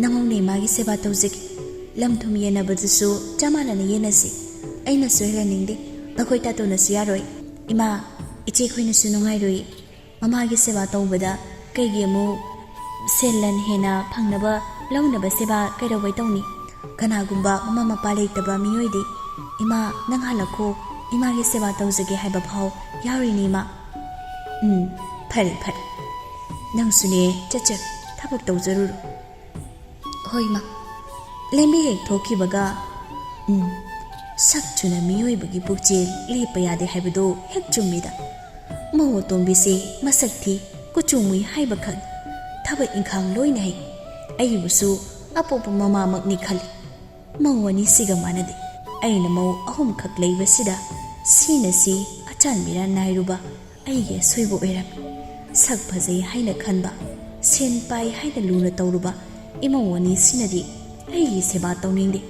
ꯅꯃꯧꯅ ꯏꯃꯥꯒꯤ ꯁꯦꯕꯥ ꯇꯧꯖꯒꯦ꯫ ꯂꯝ ꯊꯨꯝ ꯌꯦꯟꯅꯕꯗꯨꯁꯨ ꯆꯞ ꯃꯥꯟꯅꯅ ꯌꯦꯟꯅꯁꯤ꯫ ꯑꯩꯅꯁꯨ ꯍꯦꯜꯍꯟꯅꯤꯡꯗꯦ꯫ ꯑꯩꯈꯣꯏ ꯇꯥꯇꯣꯟꯅꯁꯨ ꯌꯥꯔꯣꯏ꯫ ꯏꯃꯥ, ꯏꯆꯦ ꯑꯩꯈꯣꯏꯅꯁꯨ ꯅꯨꯡꯉꯥꯏꯔꯣꯏ꯫ ꯃꯃꯥꯒꯤ ꯁꯦꯕꯥ ꯇꯧꯕꯗ ꯀꯩꯒꯤ ꯑꯃꯨꯛ ꯁꯦꯜ ꯂꯟ ꯍꯦꯟꯅ ꯐꯪꯅꯕ ꯂꯧꯅꯕ ꯁꯦꯕꯥ ꯀꯩꯗꯧꯕꯩ ꯇꯧꯅꯤ? ꯀꯅꯥꯒꯨꯝꯕ ꯃꯃꯥ ꯃꯄꯥ ꯂꯩꯇꯕ ꯃꯤꯑꯣꯏꯗꯤ, 'ꯏꯃꯥ, ꯅꯪ ꯍꯜꯂꯛꯈꯣ, ꯏꯃꯥꯒꯤ ꯁꯦꯕꯥ ꯇꯧꯖꯒꯦ' ꯍꯥꯏꯕ ꯐꯥꯎ ꯌꯥꯎꯔꯤꯅꯤ, ꯏꯃꯥ꯫" "ꯎꯝ, ꯐꯔꯦ, ꯐꯔꯦ꯫ ꯅꯪꯁꯨꯅꯦ, ꯆꯠꯆꯔꯣ, ꯊꯕꯛ ꯇꯧꯖꯔꯨꯔꯣ꯫" "ꯍꯣꯏ, ꯏꯃꯥ꯫" ꯂꯦꯝꯕꯤ ꯍꯦꯛ ꯊꯣꯛꯈꯤꯕꯒ, "ꯎꯝ, ꯁꯛ ꯊꯨꯅ ꯃꯤꯑꯣꯏꯕꯒꯤ ꯄꯨꯛꯆꯦꯜ ꯂꯦꯞꯄ ꯌꯥꯗꯦ ꯍꯥꯏꯕꯗꯣ ꯍꯦꯛ ꯆꯨꯝꯃꯤꯗ꯫ ꯃꯧ ꯑꯇꯣꯝꯕꯤꯁꯦ ꯃꯁꯛ ꯊꯤ, ꯀꯨꯆꯨ ꯃꯨꯏ ꯍꯥꯏꯕ ꯈꯛ, ꯊꯕꯛ ꯏꯪꯈꯥꯡ ꯂꯣꯏꯅ ꯍꯩ꯫ ꯑꯩꯕꯨꯁꯨ ꯑꯄꯣꯛꯄ ꯃꯃꯥꯃꯛꯅꯤ ꯈꯜꯂꯤ꯫ ꯃꯧ ꯑꯅꯤꯁꯤꯒ ꯃꯥꯟꯅꯗꯦ꯫ ꯑꯩꯅ ꯃꯧ ꯑꯍꯨꯝꯈꯛ ꯂꯩꯕꯁꯤꯗ ꯁꯤꯅ ꯁꯤ, ꯑꯆꯥꯟꯕꯤꯔ ꯅꯥꯏꯔꯨꯕ ꯑꯩꯒꯤ ꯑꯁꯣꯏꯕ ꯑꯣꯏꯔꯝꯃꯤ꯫ ꯁꯛ ꯐꯖꯩ ꯍꯥꯏꯅ ꯈꯟꯕ, ꯁꯦꯟ ꯄꯥꯏ ꯍꯥꯏꯅ ꯂꯨꯅ ꯇꯧꯔꯨꯕ ꯏꯃꯧ ꯑꯅꯤꯁꯤꯅꯗꯤ ꯑꯩꯒꯤ ꯁꯦꯕꯥ ꯇꯧꯅꯤꯡꯗꯦ꯫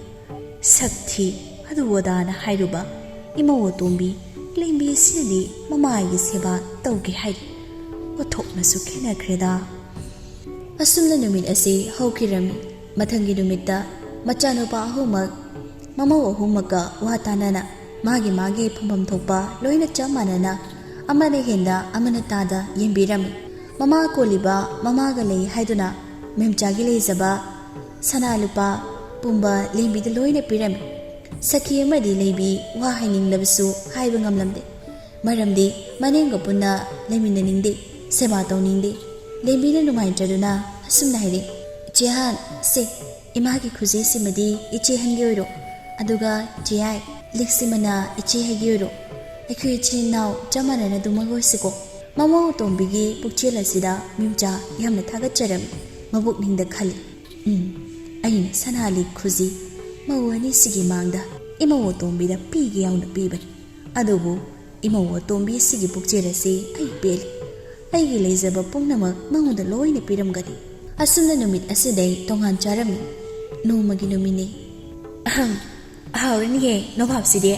ꯁꯛ ꯊꯤ, ꯑꯗꯨ ꯑꯗꯥꯅ ꯍꯥꯏꯔꯨꯕ ꯏꯃꯧ ꯑꯇꯣꯝꯕꯤ ꯂꯦꯝꯕꯤꯁꯤꯅꯗꯤ ꯃꯃꯥꯒꯤ ꯁꯦꯕꯥ ꯇꯧꯒꯦ ꯍꯥꯏꯔꯤ꯫ ꯑꯣꯟꯊꯣꯛꯅꯁꯨ ꯈꯦꯠꯅꯈ꯭ꯔꯦꯗ꯫ ꯑꯁꯨꯝꯅ ꯅꯨꯃꯤꯠ ꯑꯁꯤ ꯍꯧꯈꯤꯔꯝꯃꯤ꯫ ꯃꯊꯪꯒꯤ ꯅꯨꯃꯤꯠꯇ ꯃꯆꯥꯅꯨꯄꯥ ꯑꯍꯨꯝꯃꯛ ꯃꯃꯧ ꯑꯍꯨꯝꯃꯛꯀ ꯋꯥ ꯇꯥꯅꯅ ꯃꯥꯒꯤ ꯃꯥꯒꯤ ꯐꯝꯐꯝ ꯊꯣꯛꯄ ꯂꯣꯏꯅ ꯆꯞ ꯃꯥꯟꯅꯅ ꯑꯃꯅ ꯍꯦꯟꯗ ꯑꯃꯅ ꯇꯥꯗ ꯌꯦꯡꯕꯤꯔꯝꯃꯤ꯫ ꯃꯃꯥ ꯀꯣꯜꯂꯤꯕ ꯃꯃꯥꯒ ꯂꯩ ꯍꯥꯏꯗꯨꯅ ꯃꯦꯝꯆꯥꯒꯤ ꯂꯩꯖꯕ ꯁꯅꯥ ꯂꯨꯄꯥ ꯄꯨꯝꯕ ꯂꯦꯝꯕꯤꯗ ꯂꯣꯏꯅ ꯄꯤꯔꯝꯃꯤ꯫ ꯁꯈꯤ ꯑꯃꯗꯤ ꯂꯩꯕꯤ ꯋꯥ ꯍꯥꯏꯅꯤꯡꯂꯕꯁꯨ ꯍꯥꯏꯕ ꯉꯝꯂꯝꯗꯦ꯫ ꯃꯔꯝꯗꯤ ꯃꯅꯦꯝꯒ ꯄꯨꯟꯅ ꯂꯩꯃꯤꯟꯅꯅꯤꯡꯗꯦ, ꯁꯦꯕꯥ ꯇꯧꯅꯤꯡꯗꯦ꯫ ꯂꯦꯝꯕꯤꯅ ꯅꯨꯡꯉꯥꯏꯇ꯭ꯔꯗꯨꯅ ꯑꯁꯨꯝꯅ ꯍꯥꯏꯔꯤ, "ꯏꯆꯦ ꯍꯥꯟ, ꯁꯦ, ꯏꯃꯥꯒꯤ ꯈꯨꯖꯤꯁꯤꯃꯗꯤ ꯏꯆꯦ ꯍꯟꯒꯤ ꯑꯣꯏꯔꯣ, ꯑꯗꯨꯒ ꯏꯆꯦ ꯌꯥꯏ, ꯂꯤꯛꯁꯤꯃꯅ ꯏꯆꯦ ꯍꯩꯒꯤ ꯑꯣꯏꯔꯣ꯫ ꯑꯩꯈꯣꯏ ꯏꯆꯤꯟ ꯏꯅꯥꯎ ꯆꯞ ꯃꯥꯟꯅꯅ ꯑꯗꯨꯃꯛ ꯑꯣꯏꯁꯤꯀꯣ꯫" ꯃꯃꯧ ꯑꯇꯣꯝꯕꯤꯒꯤ ꯄꯨꯛꯆꯦꯜ ꯑꯁꯤꯗ ꯃꯦꯝꯆꯥ ꯌꯥꯝꯅ ꯊꯥꯒꯠꯆꯔꯝꯃꯤ꯫ ꯃꯕꯨꯛꯅꯤꯡꯗ ꯈꯜꯂꯤ, "ꯎꯝ, ꯑꯩꯅ ꯁꯅꯥ ꯂꯤꯛ ꯈꯨꯖꯤ ꯃꯧ ꯑꯅꯤꯁꯤꯒꯤ ꯃꯥꯡꯗ ꯏꯃꯧ ꯑꯇꯣꯝꯕꯤꯗ ꯄꯤꯒꯦ ꯌꯥꯎꯅ ꯄꯤꯕꯅꯤ꯫ ꯑꯗꯨꯕꯨ ꯏꯃꯧ ꯑꯇꯣꯝꯕꯤ ꯑꯁꯤꯒꯤ ꯄꯨꯛꯆꯦꯜ ꯑꯁꯤ ꯑꯩ ꯄꯦꯜꯂꯤ꯫ ꯑꯩꯒꯤ ꯂꯩꯖꯕ ꯄꯨꯝꯅꯃꯛ ꯃꯉꯣꯟꯗ ꯂꯣꯏꯅ ꯄꯤꯔꯝꯒꯅꯤ꯫" ꯑꯁꯨꯝꯅ ꯅꯨꯃꯤꯠ ꯑꯁꯤꯗꯩ ꯇꯣꯉꯥꯟ ꯆꯥꯔꯝꯃꯤ꯫ ꯅꯣꯡꯃꯒꯤ ꯅꯨꯃꯤꯠꯅꯤ꯫ "ꯑꯍꯝ, ꯑꯍꯥꯎꯔꯅꯤꯍꯦ ꯅꯣꯕꯥꯞꯁꯤꯗꯤ꯫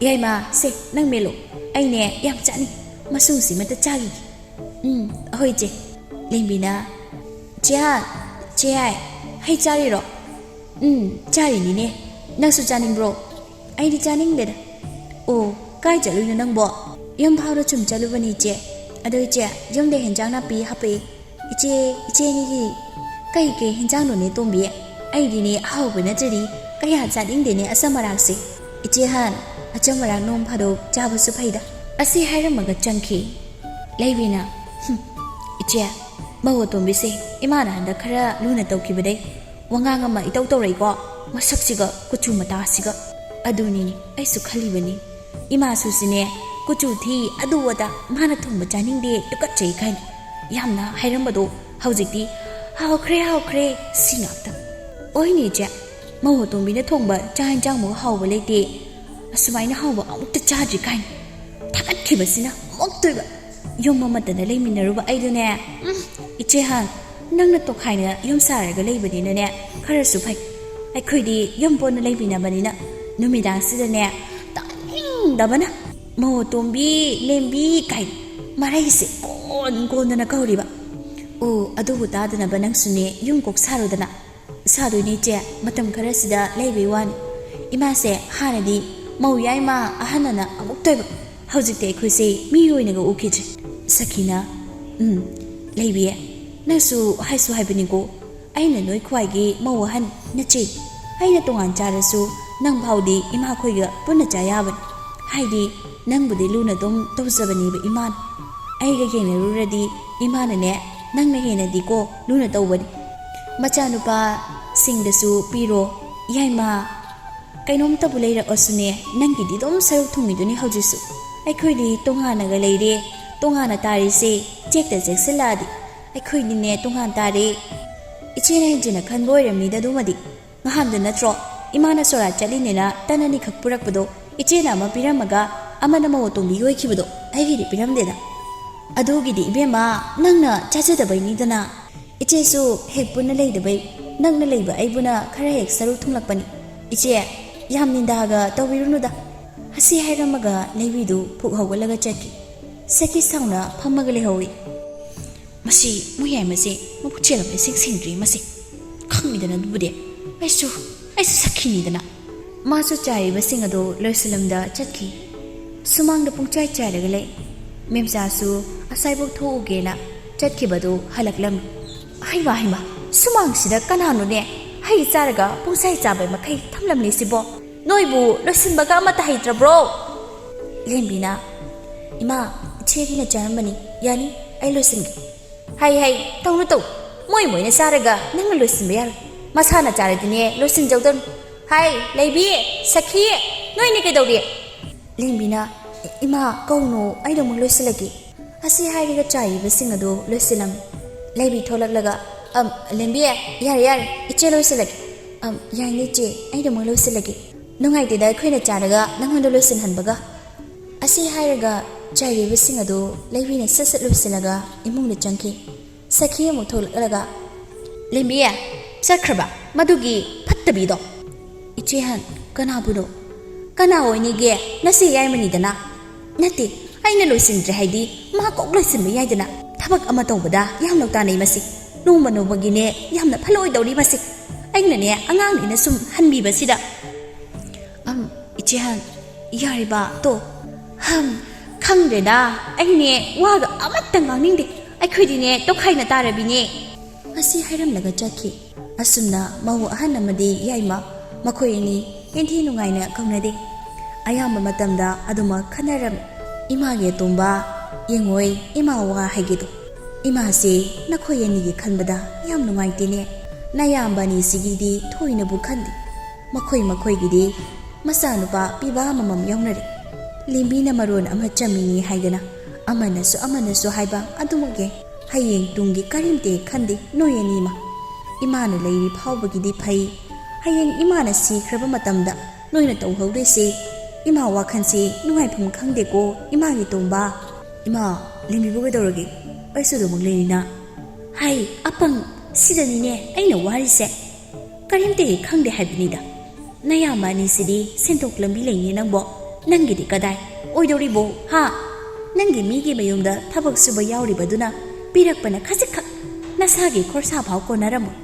ꯌꯥꯏꯃ, ꯁꯦ, ꯅꯪ ꯃꯦꯠꯂꯣ꯫ ꯑꯩꯅꯦ ꯌꯥꯝ ꯆꯥꯅꯤꯡ꯫ ꯃꯁꯨꯡꯁꯤꯃꯇ ꯆꯥꯈꯤꯒꯦ꯫" "ꯎꯝ, ꯑꯍꯣꯏ ꯏꯆꯦ꯫" ꯂꯦꯝꯕꯤꯅ, "ꯆꯦ ꯍꯥꯟ, ꯆꯦ ꯌꯥꯏ, ꯍꯩ ꯆꯥꯔꯤꯔꯣ?" "ꯎꯝ, ꯆꯥꯔꯤꯅꯤꯅꯦ꯫ ꯅꯪꯁꯨ ꯆꯥꯅꯤꯡꯕ꯭ꯔꯣ?" "ꯑꯩꯗꯤ ꯆꯥꯅꯤꯡꯗꯦꯗ꯫" "ꯑꯣ, ꯀꯥꯏ ꯆꯠꯂꯨꯏꯅꯣ ꯅꯪꯕꯣ?" "ꯌꯨꯝ ꯐꯥꯎꯗ ꯁꯨꯝ ꯆꯠꯂꯨꯕꯅꯤ ꯏꯆꯦ꯫ ꯑꯗꯣ ꯏꯆꯦ, ꯌꯨꯝꯗ ꯍꯦꯟꯖꯥꯡ ꯅꯥꯄꯤ ꯍꯥꯞꯄꯛꯑꯦ꯫ ꯏꯆꯦ, ꯏꯆꯦ ꯑꯅꯤꯒꯤ ꯀꯩ ꯀꯩ ꯍꯦꯟꯖꯥꯡꯅꯣꯅꯦ ꯇꯣꯝꯕꯤ? ꯑꯩꯗꯤꯅꯦ ꯑꯍꯥꯎꯕ ꯅꯠꯇ꯭ꯔꯗꯤ ꯀꯌꯥ ꯆꯥꯅꯤꯡꯗꯦꯅꯦ ꯑꯆꯝ ꯑꯔꯥꯛꯁꯦ꯫ ꯏꯆꯦ ꯍꯥꯟ, ꯑꯆꯝ ꯑꯔꯥꯛ ꯅꯣꯡ ꯐꯥꯗꯣꯛ ꯆꯥꯕꯁꯨ ꯐꯩꯗ꯫" ꯑꯁꯤ ꯍꯥꯏꯔꯝꯃꯒ ꯆꯪꯈꯤ꯫ ꯂꯩꯕꯤꯅ, "ꯍꯨꯝ, ꯏꯆꯦ, ꯃꯧ ꯑꯇꯣꯝꯕꯤꯁꯦ ꯏꯃꯥꯅ ꯍꯟꯗꯛ ꯈꯔ ꯂꯨꯅ ꯇꯧꯈꯤꯕꯗꯩ ꯋꯥꯉꯥꯡ ꯑꯃ ꯏꯇꯧ ꯇꯧꯔꯛꯏꯀꯣ, ꯃꯁꯛꯁꯤꯒ ꯀꯨꯆꯨ ꯃꯇꯥꯁꯤꯒ꯫" "ꯑꯗꯨꯅꯤꯅꯦ ꯑꯩꯁꯨ ꯈꯜꯂꯤꯕꯅꯤ꯫ ꯏꯃꯥꯁꯨꯁꯤꯅꯦ ꯀꯨꯆꯨ ꯊꯤ, ꯑꯗꯨ ꯑꯗꯥ, ꯃꯥꯅ ꯊꯣꯡꯕ ꯆꯥꯅꯤꯡꯗꯦ, ꯇꯨꯀꯠꯆꯩ ꯀꯥꯏꯅ ꯌꯥꯝꯅ ꯍꯥꯏꯔꯝꯕꯗꯣ ꯍꯧꯖꯤꯛꯇꯤ "ꯍꯥꯎꯈ꯭ꯔꯦ, ꯍꯥꯎꯈ꯭ꯔꯦ, ꯁꯤ ꯉꯥꯛꯇ꯫ ꯑꯣꯏꯅꯦ ꯏꯆꯦ, ꯃꯧ ꯑꯇꯣꯝꯕꯤꯅ ꯊꯣꯡꯕ ꯆꯥꯛ ꯌꯦꯟꯁꯥꯡꯃꯨꯛ ꯍꯥꯎꯕ ꯂꯩꯇꯦ꯫ ꯑꯁꯨꯃꯥꯏꯅ ꯍꯥꯎꯕ ꯑꯃꯨꯛꯇ ꯆꯥꯗ꯭ꯔꯤ" ꯀꯥꯏꯅ ꯊꯥꯒꯠꯈꯤꯕꯁꯤꯅ ꯑꯃꯨꯛꯇꯣꯏꯕ꯫ ꯌꯨꯝ ꯑꯃꯠꯇꯗ ꯂꯩꯃꯤꯟꯅꯔꯨꯕ ꯑꯩꯗꯨꯅꯦ, ꯎꯝ, ꯏꯆꯦ ꯍꯥꯟ, ꯅꯪꯅ ꯇꯣꯈꯥꯏꯅ ꯌꯨꯝ ꯁꯥꯔꯒ ꯂꯩꯕꯅꯤꯅꯅꯦ, ꯈꯔꯁꯨ ꯐꯩ꯫ ꯑꯩꯈꯣꯏꯗꯤ ꯌꯨꯝ ꯄꯨꯟꯅ ꯂꯩꯃꯤꯟꯅꯕꯅꯤꯅ ꯅꯨꯃꯤꯗꯥꯡꯁꯤꯗꯅꯦ, ꯇꯥꯅꯤꯡꯗꯕꯅ ꯃꯧ ꯑꯇꯣꯝꯕꯤ, ꯂꯦꯝꯕꯤ ꯀꯥꯏꯅ ꯃꯔꯩꯁꯦ ꯀꯣꯟ ꯀꯣꯟꯗꯅ ꯀꯧꯔꯤꯕ꯫ ꯑꯣ, ꯑꯗꯨꯕꯨ ꯇꯥꯗꯅꯕ ꯅꯪꯁꯨꯅꯦ ꯌꯨꯝ ꯀꯣꯛ ꯁꯥꯔꯨꯗꯅ꯫ "ꯁꯥꯗꯣꯏꯅꯦ ꯏꯆꯦ, ꯃꯇꯝ ꯈꯔꯁꯤꯗ ꯂꯩꯕꯩ ꯋꯥꯅꯤ꯫ ꯏꯃꯥꯁꯦ ꯍꯥꯟꯅꯗꯤ ꯃꯧ ꯌꯥꯏꯃ ꯑꯍꯟ ꯑꯅ ꯑꯃꯨꯛꯇꯣꯏꯕ, ꯍꯧꯖꯤꯛꯇꯤ ꯑꯩꯈꯣꯏꯁꯦ ꯃꯤ ꯑꯣꯏꯅꯒ ꯎꯈꯤꯗ꯭ꯔꯦ"꯫ ꯁꯈꯤꯅ, "ꯎꯝ, ꯂꯩꯕꯤꯌꯦ, ꯅꯪꯁꯨ ꯍꯥꯏꯁꯨ ꯍꯥꯏꯕꯅꯤꯀꯣ, ꯑꯩꯅ ꯅꯣꯏ ꯈ꯭ꯋꯥꯏꯒꯤ ꯃꯧ ꯑꯍꯟ ꯅꯆꯦ꯫ ꯑꯩꯅ ꯇꯣꯉꯥꯟ ꯆꯥꯔꯁꯨ ꯅꯪ ꯐꯥꯎꯗꯤ ꯏꯃꯥꯈꯣꯏꯒ ꯄꯨꯟꯅ ꯆꯥ ꯌꯥꯕꯅꯤ꯫ ꯍꯥꯏꯗꯤ ꯅꯪꯕꯨꯗꯤ ꯂꯨꯅ ꯑꯗꯨꯝ ꯇꯧꯖꯕꯅꯦꯕ ꯏꯃꯥꯅ꯫ ꯑꯩꯒ ꯌꯦꯡꯅꯔꯨꯔꯗꯤ ꯏꯃꯥꯅꯅꯦ ꯅꯪꯅ ꯍꯦꯟꯅꯗꯤꯀꯣ ꯂꯨꯅ ꯇꯧꯕꯅꯤ꯫ ꯃꯆꯥꯅꯨꯄꯥꯁꯤꯡꯗꯁꯨ ꯄꯤꯔꯣ, ꯌꯥꯏꯃ꯫ ꯀꯩꯅꯣꯝꯇꯕꯨ ꯂꯩꯔꯛꯑꯁꯨꯅꯦ, ꯅꯪꯒꯤꯗꯤ ꯑꯗꯨꯝ ꯁꯔꯨꯛ ꯊꯨꯡꯉꯤꯗꯨꯅꯤ ꯍꯧꯖꯤꯛꯁꯨ꯫ ꯑꯩꯈꯣꯏꯗꯤ ꯇꯣꯉꯥꯟꯅꯒ ꯂꯩꯔꯦ, ꯇꯣꯉꯥꯟꯅ ꯇꯥꯔꯤꯁꯦ꯫ ꯆꯦꯛꯇ ꯆꯦꯛꯁꯤꯜꯂꯛꯑꯗꯤ ꯑꯩꯈꯣꯏꯗꯤꯅꯦ ꯇꯣꯉꯥꯟ ꯇꯥꯔꯦ"꯫ "ꯏꯆꯦꯅ ꯍꯦꯟꯖꯤꯟꯅ ꯈꯟꯕ ꯑꯣꯏꯔꯝꯅꯤꯗ ꯑꯗꯨꯃꯗꯤ꯫ ꯉꯍꯥꯟꯗ ꯅꯠꯇ꯭ꯔꯣ ꯏꯃꯥꯅ ꯁꯣꯔꯥꯠ ꯆꯠꯂꯤꯅꯦꯅ ꯇꯟ ꯑꯅꯤꯈꯛ ꯄꯨꯔꯛꯄꯗꯣ, ꯏꯆꯦꯅ ꯑꯃ ꯄꯤꯔꯝꯃꯒ ꯑꯃꯅ ꯃꯧ ꯑꯇꯣꯝꯕꯤꯒꯤ ꯑꯣꯏꯈꯤꯕꯗꯣ? ꯑꯩꯒꯤꯗꯤ ꯄꯤꯔꯝꯗꯦꯗ"꯫ "ꯑꯗꯨꯒꯤꯗꯤ ꯏꯕꯦꯝꯃ, ꯅꯪꯅ ꯆꯥꯖꯗꯕꯩꯅꯤꯗꯅ꯫ ꯏꯆꯦꯁꯨ ꯍꯦꯛ ꯄꯨꯟꯅ ꯂꯩꯗꯕꯩ ꯅꯪꯅ ꯂꯩꯕ ꯑꯩꯕꯨꯅ ꯈꯔ ꯍꯦꯛ ꯁꯔꯨ ꯊꯨꯡꯂꯛꯄꯅꯤ꯫ ꯏꯆꯦ, ꯌꯥꯝ ꯅꯤꯟꯗꯥꯒ ꯇꯧꯕꯤꯔꯨꯅꯨꯗ"꯫ ꯑꯁꯤ ꯍꯥꯏꯔꯝꯃꯒ ꯂꯩꯕꯤꯗꯨ ꯐꯨꯛ ꯍꯧꯒꯠꯂꯒ ꯆꯠꯈꯤ꯫ ꯁꯈꯤ ꯁꯥꯎꯅ ꯐꯝꯃꯒ ꯂꯩꯍꯧꯏ꯫ "ꯃꯁꯤ ꯃꯣꯏ ꯌꯥꯏꯃꯁꯦ ꯃꯕꯨꯛ ꯆꯦꯜꯂꯕ ꯏꯁꯤꯡ ꯁꯦꯡꯗ꯭ꯔꯤ ꯃꯁꯤ꯫ ꯈꯪꯉꯤꯗꯅ ꯑꯗꯨꯕꯨꯗꯤ꯫ ꯑꯩꯁꯨ, ꯑꯩꯁꯨ ꯁꯈꯤꯅꯤꯗꯅ"꯫ ꯃꯥꯁꯨ ꯆꯥꯏꯔꯤꯕꯁꯤꯡ ꯑꯗꯨ ꯂꯣꯏꯁꯤꯜꯂꯝꯗ ꯆꯠꯈꯤ꯫ ꯁꯨꯃꯥꯡꯗ ꯄꯨꯡꯆꯥꯏ ꯆꯥꯏꯔꯒ ꯂꯩ꯫ ꯃꯦꯝꯆꯥꯁꯨ ꯑꯁꯥꯏꯕꯣꯛ ꯊꯣꯛꯎꯒꯦꯅ ꯆꯠꯈꯤꯕꯗꯨ ꯍꯜꯂꯛꯂꯝꯃꯤ꯫ "ꯍꯩꯃꯥ, ꯍꯩꯃꯥ, ꯁꯨꯃꯥꯡꯁꯤꯗ ꯀꯅꯥꯅꯣꯅꯦ ꯍꯩ ꯆꯥꯔꯒ ꯄꯨꯡꯆꯥꯏ ꯆꯥꯕꯩ ꯃꯈꯩ ꯊꯝꯂꯝꯂꯤꯁꯤꯕꯣ? ꯅꯣꯏꯕꯨ ꯂꯣꯏꯁꯤꯟꯕꯒ ꯑꯃꯠꯇ ꯍꯩꯇ꯭ꯔꯕ꯭ꯔꯣ?" ꯂꯦꯝꯕꯤꯅ, "ꯏꯃꯥ, ꯏꯆꯦꯒꯤꯅ ꯆꯥꯔꯝꯕꯅꯤ꯫ ꯌꯥꯅꯤ, ꯑꯩ ꯂꯣꯏꯁꯤꯟꯒꯦ"꯫ "ꯍꯩ, ꯍꯩ, ꯇꯧꯅꯨ, ꯇꯧ꯫ ꯃꯣꯏ ꯃꯣꯏꯅ ꯆꯥꯔꯒ ꯅꯪꯅ ꯂꯣꯏꯁꯤꯟꯕ ꯌꯥꯔꯣꯏ꯫ ꯃꯁꯥꯅ ꯆꯥꯔꯗꯤꯅꯦ ꯂꯣꯏꯁꯤꯟꯖꯧꯗꯅꯨ꯫ ꯍꯥꯏ, ꯂꯩꯕꯤ, ꯁꯈꯤ, ꯅꯣꯏꯅꯤ ꯀꯩꯗꯧꯔꯤ?" ꯂꯦꯝꯕꯤꯅ, "ꯏꯃꯥ, ꯀꯧꯅꯨ, ꯑꯩꯅ ꯑꯃꯨꯛ ꯂꯣꯏꯁꯤꯜꯂꯒꯦ"꯫ ꯑꯁꯤ ꯍꯥꯏꯔꯒ ꯆꯥꯏꯔꯤꯕꯁꯤꯡ ꯑꯗꯨ ꯂꯣꯏꯁꯤꯜꯂꯝꯃꯤ꯫ ꯂꯩꯕꯤ ꯊꯣꯛꯂꯛꯂꯒ, ꯑꯝ, ꯂꯦꯝꯕꯤ, ꯌꯥꯔꯦ, ꯌꯥꯔꯦ, ꯏꯆꯦ ꯂꯣꯏꯁꯤꯜꯂꯒꯦ꯫ ꯑꯝ, ꯌꯥꯏꯅꯦ ꯏꯆꯦ, ꯑꯩꯅ ꯑꯃꯨꯛ ꯂꯣꯏꯁꯤꯜꯂꯒꯦ꯫ ꯅꯨꯡꯉꯥꯏꯇꯦꯗ ꯑꯩꯈꯣꯏꯅ ꯆꯥꯔꯒ ꯅꯪꯉꯣꯟꯗ ꯂꯣꯏꯁꯤꯟꯍꯟꯕꯒ꯫ ꯑꯁꯤ ꯍꯥꯏꯔꯒ ꯆꯥꯏꯔꯤꯕꯁꯤꯡ ꯑꯗꯨ ꯂꯩꯕꯤꯅ ꯁꯠ ꯁꯠ ꯂꯣꯏꯁꯤꯜꯂꯒ ꯏꯃꯨꯡꯗ ꯆꯪꯈꯤ꯫ ꯁꯈꯤ ꯑꯃꯨꯛ ꯊꯣꯛꯂꯛꯂꯒ, "ꯂꯦꯝꯕꯤ, ꯆꯠꯈ꯭ꯔꯕ ꯃꯗꯨꯒꯤ ꯐꯠꯇꯕꯤꯗꯣ?" "ꯏꯆꯦ ꯍꯥꯟ, ꯀꯅꯥꯕꯨꯅꯣ?" "ꯀꯅꯥ ꯑꯣꯏꯅꯤꯒꯦ? ꯅꯁꯦ ꯌꯥꯏꯃꯅꯤꯗꯅ?" "ꯅꯠꯇꯦ, ꯑꯩꯅ ꯂꯣꯏꯁꯤꯟꯗ꯭ꯔꯦ ꯍꯥꯏꯗꯤ ꯃꯥ ꯀꯣꯛ ꯂꯣꯏꯁꯤꯟꯕ ꯌꯥꯏꯗꯅ꯫ ꯊꯕꯛ ꯑꯃ ꯇꯧꯕꯗ ꯌꯥꯝ ꯂꯧ ꯇꯥꯅꯩ ꯃꯁꯤ꯫ ꯅꯣꯡꯃ ꯅꯣꯡꯃꯒꯤꯅꯦ ꯌꯥꯝꯅ ꯐꯠꯂꯣꯏꯗꯧꯔꯤ ꯃꯁꯤ꯫ ꯑꯩꯅꯅꯦ ꯑꯉꯥꯡꯅꯤꯅ ꯁꯨꯝ ꯍꯟꯕꯤꯕꯁꯤꯗ꯫" "ꯑꯝ, ꯏꯆꯦ ꯍꯥꯟ, ꯌꯥꯔꯤꯕ ꯇꯣ?" "ꯍꯝ, ꯈꯪꯗ꯭ꯔꯦꯗ, ꯑꯩꯅꯦ ꯋꯥꯒ ꯑꯃꯠꯇ ꯉꯥꯡꯅꯤꯡꯗꯦ꯫ ꯑꯩꯈꯣꯏꯗꯤꯅꯦ ꯇꯣꯈꯥꯏꯅ ꯇꯥꯔꯕꯤꯅꯦ꯫" ꯑꯁꯤ ꯍꯥꯏꯔꯝꯂꯒ ꯆꯠꯈꯤ꯫ ꯑꯁꯨꯝꯅ ꯃꯧ ꯑꯍꯟ ꯑꯃꯗꯤ ꯌꯥꯏꯃ ꯃꯈꯣꯏ ꯑꯅꯤ ꯍꯦꯟꯊꯤ ꯅꯨꯡꯉꯥꯏꯅ ꯀꯧꯅꯗꯦ꯫ ꯑꯌꯥꯝꯕ ꯃꯇꯝꯗ ꯑꯗꯨꯃꯛ ꯈꯟꯅꯔꯝꯃꯤ꯫ ꯏꯃꯥꯒꯤ ꯑꯇꯣꯝꯕ, ꯌꯦꯡꯉꯣꯏ, ꯏꯃꯥ ꯋꯥ ꯍꯥꯏꯒꯦꯗꯣ꯫ ꯏꯃꯥꯁꯦ ꯅꯈꯣꯏ ꯑꯅꯤꯒꯤ ꯈꯟꯕꯗ ꯌꯥꯝ ꯅꯨꯡꯉꯥꯏꯇꯦꯅꯦ꯫ ꯅꯌꯥꯝꯕ ꯑꯅꯤꯁꯤꯒꯤꯗꯤ ꯊꯣꯏꯅꯕꯨ ꯈꯟꯗꯦ꯫ ꯃꯈꯣꯏ ꯃꯈꯣꯏꯒꯤꯗꯤ ꯃꯆꯥꯅꯨꯄꯥ ꯄꯤꯕ ꯑꯃꯃꯝ ꯌꯥꯎꯅꯔꯦ꯫ ꯂꯦꯝꯕꯤꯅ ꯃꯔꯣꯟ ꯑꯃ ꯆꯝꯃꯤꯅꯤ ꯍꯥꯏꯗꯅ ꯑꯃꯅꯁꯨ ꯑꯃꯅꯁꯨ ꯍꯥꯏꯕ ꯑꯗꯨꯃꯛ ꯌꯥꯏ꯫ ꯍꯌꯦꯡ ꯇꯨꯡꯒꯤ ꯀꯔꯤꯝꯇ ꯈꯟꯗꯦ ꯅꯣꯏ ꯑꯅꯤꯃꯛ꯫ ꯏꯃꯥꯅ ꯂꯩꯔꯤ ꯐꯥꯎꯕꯒꯤꯗꯤ ꯐꯩ꯫ ꯍꯌꯦꯡ ꯏꯃꯥꯅ ꯁꯤꯈ꯭ꯔꯕ ꯃꯇꯝꯗ ꯅꯣꯏꯅ ꯇꯧꯍꯧꯗꯣꯏꯁꯦ꯫ ꯏꯃꯥ ꯋꯥꯈꯜꯁꯦ ꯅꯨꯡꯉꯥꯏꯐꯝ ꯈꯪꯗꯦꯀꯣ ꯏꯃꯥꯒꯤ ꯇꯣꯝꯕ꯫ ꯏꯃꯥ, ꯂꯦꯝꯕꯤꯕꯨ ꯀꯩꯗꯧꯔꯒꯦ? ꯑꯩꯁꯨ ꯑꯗꯨꯃꯛ ꯂꯩꯔꯤꯅ꯫ ꯍꯥꯏ, ꯑꯄꯪ, ꯁꯤꯗꯅꯤꯅꯦ ꯑꯩꯅ ꯋꯥꯔꯤꯁꯦ꯫ ꯀꯔꯤꯝꯇ ꯍꯦꯛ ꯈꯪꯗꯦ ꯍꯥꯏꯕꯅꯤꯗ꯫ ꯅꯌꯥꯝꯕ ꯑꯅꯤꯁꯤꯗꯤ ꯁꯦꯟꯊꯣꯛ ꯂꯝꯕꯤ ꯂꯩꯅꯦ ꯅꯪꯕꯣ꯫ ꯅꯪꯒꯤꯗꯤ ꯀꯗꯥꯏ ꯑꯣꯏꯗꯧꯔꯤꯕꯣ, ꯍꯥ? ꯅꯪꯒꯤ ꯃꯤꯒꯤ ꯃꯌꯨꯝꯗ ꯊꯕꯛ ꯁꯨꯕ ꯌꯥꯎꯔꯤꯕꯗꯨꯅ ꯄꯤꯔꯛꯄꯅ ꯈꯖꯤꯛꯈꯛ, ꯅꯁꯥꯒꯤ ꯈꯣꯔꯁꯥ ꯐꯥꯎ ꯀꯣꯟꯅꯔꯝꯃꯣꯏ꯫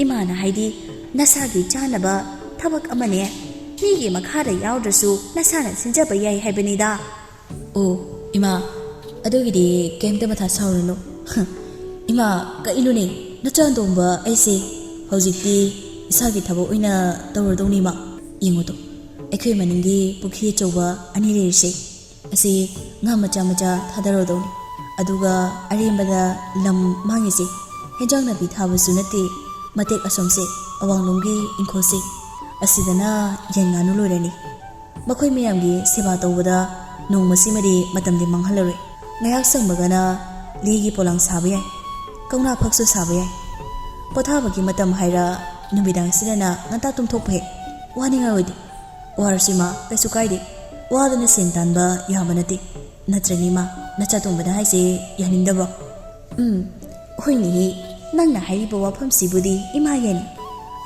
ꯏꯃꯥꯅ ꯍꯥꯏꯗꯤ ꯅꯁꯥꯒꯤ ꯆꯥꯅꯕ ꯊꯕꯛ ꯑꯃꯅꯦ, ꯃꯤꯒꯤ ꯃꯈꯥꯗ ꯌꯥꯎꯗ꯭ꯔꯁꯨ ꯅꯁꯥꯅ ꯁꯤꯟꯖꯕ ꯌꯥꯏ ꯍꯥꯏꯕꯅꯤꯗ꯫ ꯑꯣ, ꯏꯃꯥ, ꯑꯗꯨꯒꯤꯗꯤ ꯀꯩꯝꯇ ꯃꯊꯥ ꯁꯥꯔꯨꯅꯨ꯫ ꯏꯃꯥ, ꯀꯩꯅꯣꯅꯦ, ꯅꯆꯥ ꯇꯣꯝꯕ ꯑꯩꯁꯦ ꯍꯧꯖꯤꯛꯇꯤ ꯏꯁꯥꯒꯤ ꯊꯕꯛ ꯑꯣꯏꯅ ꯇꯧꯔꯗꯧꯅꯤ, ꯏꯃꯥ꯫ ꯌꯦꯡꯉꯨꯗꯣ, ꯑꯩꯈꯣꯏ ꯃꯅꯤꯡꯒꯤ ꯄꯨꯈ꯭ꯔꯤ ꯑꯆꯧꯕ ꯑꯅꯤ ꯂꯩꯔꯤꯁꯦ, ꯑꯁꯤ ꯉꯥ ꯃꯆꯥ ꯃꯆꯥ ꯊꯥꯗꯔꯗꯧꯅꯤ꯫ ꯑꯗꯨꯒ ꯑꯔꯦꯝꯕꯗ ꯂꯝ ꯃꯥꯡꯉꯤꯁꯦ, ꯍꯦꯟꯖꯥꯡ ꯅꯥꯄꯤ ꯊꯥꯕꯁꯨ ꯅꯠꯇꯦ, ꯃꯇꯦꯛ ꯑꯁꯣꯝꯁꯦ, ꯑꯋꯥꯡꯂꯣꯝꯒꯤ ꯏꯪꯈꯣꯜꯁꯦ, ꯑꯁꯤꯗꯅ ꯌꯦꯟ ꯉꯥꯅꯨ ꯂꯣꯏꯔꯅꯤ꯫ ꯃꯈꯣꯏ ꯃꯌꯥꯝꯒꯤ ꯁꯦꯕꯥ ꯇꯧꯕꯗ ꯅꯣꯡꯃꯁꯤꯃꯗꯤ ꯃꯇꯝꯗꯤ ꯃꯥꯡꯍꯜꯂꯔꯣꯏ꯫ ꯉꯥꯏꯍꯥꯛ ꯁꯪꯕꯒꯅ ꯂꯤꯒꯤ ꯄꯣꯂꯥꯡ ꯁꯥꯕ ꯌꯥꯏ, ꯀꯧꯅꯥ ꯐꯛꯁꯨ ꯁꯥꯕ ꯌꯥꯏ꯫ ꯄꯣꯊꯥꯕꯒꯤ ꯃꯇꯝ ꯍꯥꯏꯔ ꯅꯨꯃꯤꯗꯥꯡꯁꯤꯗꯅ ꯉꯟꯇꯥ ꯇꯨꯝꯊꯣꯛꯄ ꯍꯦꯛ꯫ ꯋꯥꯅꯤꯡꯉꯥꯏ ꯑꯣꯏꯗꯦ꯫ ꯋꯥꯔꯁꯨ ꯏꯃꯥ, ꯀꯩꯁꯨ ꯀꯥꯏꯗꯦ꯫ ꯋꯥꯗꯅ ꯁꯦꯟ ꯇꯥꯟꯕ ꯌꯥꯕ ꯅꯠꯇꯦ꯫ ꯅꯠꯇ꯭ꯔꯅꯤ ꯏꯃꯥ, ꯅꯆꯥꯇꯣꯝꯕꯅ ꯍꯥꯏꯁꯦ ꯌꯥꯅꯤꯡꯗꯕ꯭ꯔꯣ? ꯎꯝ, ꯍꯣꯏꯅꯦꯍꯦ, ꯅꯪꯅ ꯍꯥꯏꯔꯤꯕ ꯋꯥꯐꯝꯁꯤꯕꯨꯗꯤ ꯏꯃꯥ ꯌꯥꯅꯤ꯫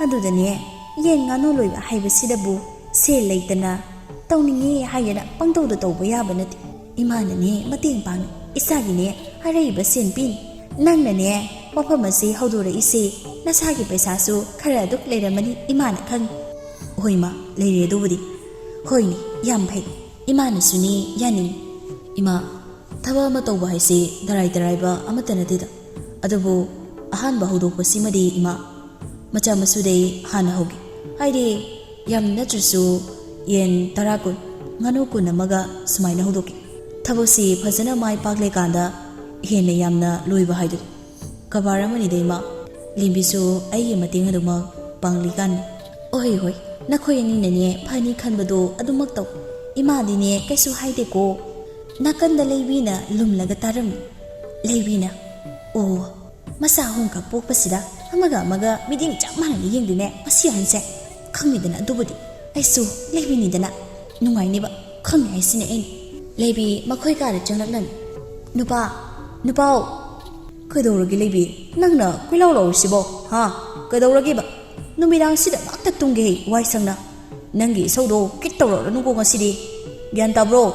ꯑꯗꯨꯗꯅꯦ, ꯌꯦꯟ ꯉꯥꯅꯨ ꯂꯣꯏꯕ ꯍꯥꯏꯕꯁꯤꯗꯕꯨ ꯁꯦꯜ ꯂꯩꯇꯅ ꯇꯧꯅꯤꯡꯉꯦ ꯍꯥꯏꯗꯅ ꯄꯪꯇꯧꯗ ꯇꯧꯕ ꯌꯥꯕ ꯅꯠꯇꯦ꯫ ꯏꯃꯥꯅꯅꯦ ꯃꯇꯦꯡ ꯄꯥꯡꯉꯤ, ꯏꯆꯥꯒꯤꯅꯦ ꯑꯔꯩꯕ ꯁꯦꯟ ꯄꯤꯅꯤ꯫ ꯅꯪꯅꯅꯦ ꯋꯥꯐꯝ ꯑꯁꯤ ꯍꯧꯗꯣꯔꯛꯏꯁꯦ ꯅꯁꯥꯒꯤ ꯄꯩꯁꯥꯁꯨ ꯈꯔ ꯑꯗꯨꯝ ꯂꯩꯔꯝꯃꯅꯤ, ꯏꯃꯥꯅ ꯈꯪꯉꯤ꯫ ꯍꯣꯏ ꯏꯃꯥ, ꯂꯩꯔꯦ ꯑꯗꯨꯕꯨꯗꯤ꯫ ꯍꯣꯏꯅꯦ, ꯌꯥꯝ ꯐꯩ꯫ ꯏꯃꯥꯅꯁꯨꯅꯦ ꯌꯥꯅꯤꯡꯉꯤ꯫ ꯏꯃꯥ, ꯊꯕꯛ ꯑꯃ ꯇꯧꯕ ꯍꯥꯏꯁꯦ ꯇꯔꯥꯏ ꯇꯔꯥꯏꯕ ꯑꯃꯠꯇ ꯅꯠꯇꯦꯗ꯫ ꯑꯗꯨꯕꯨ ꯑꯍꯥꯟꯕ ꯍꯧꯗꯣꯛꯄꯁꯤꯃꯗꯤ ꯏꯃꯥ, ꯃꯆꯥ ꯃꯁꯨꯗꯩ ꯍꯥꯟꯅ ꯍꯧꯒꯦ꯫ ꯍꯥꯏꯗꯤ ꯌꯥꯝ ꯅꯠꯇ꯭ꯔꯁꯨ ꯌꯦꯟ ꯇꯔꯥ ꯀꯨꯟ, ꯉꯥꯅꯨ ꯀꯨꯟ ꯑꯃꯒ ꯁꯨꯃꯥꯏꯅ ꯍꯧꯗꯣꯛꯀꯦ꯫ ꯊꯕꯛꯁꯤ ꯐꯖꯅ ꯃꯥꯏ ꯄꯥꯛꯂꯦꯀꯥꯟꯗ ꯍꯦꯟꯅ ꯌꯥꯝꯅ ꯂꯣꯏꯕ ꯍꯥꯏꯗꯨꯅꯤ꯫ ꯀꯕꯥꯔ ꯑꯃꯅꯤꯗ ꯏꯃꯥ꯫ ꯂꯦꯝꯕꯤꯁꯨ ꯑꯩꯒꯤ ꯃꯇꯦꯡ ꯑꯗꯨꯃꯛ ꯄꯥꯡꯂꯤꯀꯥꯟꯅꯤ꯫ ꯑꯣꯍꯣꯏ ꯍꯣꯏ, ꯅꯈꯣꯏ ꯑꯅꯤꯅꯅꯦ ꯐꯅꯤ ꯈꯟꯕꯗꯣ ꯑꯗꯨꯃꯛ ꯇꯧ꯫ ꯏꯃꯥꯗꯤꯅꯦ ꯀꯩꯁꯨ ꯍꯥꯏꯗꯦꯀꯣ꯫ ꯅꯥꯀꯟꯗ ꯂꯩꯕꯤꯅ ꯂꯨꯝꯂꯒ ꯇꯥꯔꯝꯃꯤ꯫ ꯂꯩꯕꯤꯅ, "ꯑꯣ, ꯃꯆꯥ ꯑꯍꯨꯝꯈꯛ ꯄꯣꯛꯄꯁꯤꯗ ꯑꯃꯒ ꯑꯃꯒ ꯃꯤꯠꯌꯦꯡ ꯆꯞ ꯃꯥꯟꯅꯅ ꯌꯦꯡꯗꯦꯅꯦ ꯃꯁꯤ ꯑꯍꯟꯁꯦ꯫ ꯈꯪꯉꯤꯗꯅ ꯑꯗꯨꯕꯨꯗꯤ꯫ ꯑꯩꯁꯨ ꯂꯩꯕꯤꯅꯤꯗꯅ꯫ ꯅꯨꯡꯉꯥꯏꯅꯦꯕ꯫ ꯈꯪꯉꯦ ꯍꯥꯏꯁꯤꯅꯦ ꯑꯩꯅ꯫" ꯂꯩꯕꯤ ꯃꯈꯣꯏ ꯀꯥꯗ ꯆꯪꯂꯛꯂꯝꯃꯤ꯫ "ꯅꯨꯄꯥ, ꯅꯨꯄꯥꯎ!" "ꯀꯩꯗꯧꯔꯒꯦ ꯂꯩꯕꯤ? ꯅꯪꯅ ꯀꯣꯏꯂꯥꯎ ꯂꯥꯎꯔꯤꯁꯤꯕꯣ? ꯍꯥ? ꯀꯩꯗꯧꯔꯒꯦꯕ? ꯅꯨꯃꯤꯗꯥꯡꯁꯤꯗ ꯉꯥꯛꯇ ꯇꯨꯝꯒꯦ ꯍꯦ, ꯋꯥꯏ ꯁꯪꯅ꯫ ꯅꯪꯒꯤ ꯏꯁꯧꯗꯣ ꯀꯤꯠ ꯇꯧꯔꯛꯑꯅꯨꯀꯣ ꯉꯁꯤꯗꯤ꯫ ꯒ꯭ꯌꯥꯟ ꯇꯥꯕ꯭ꯔꯣ?"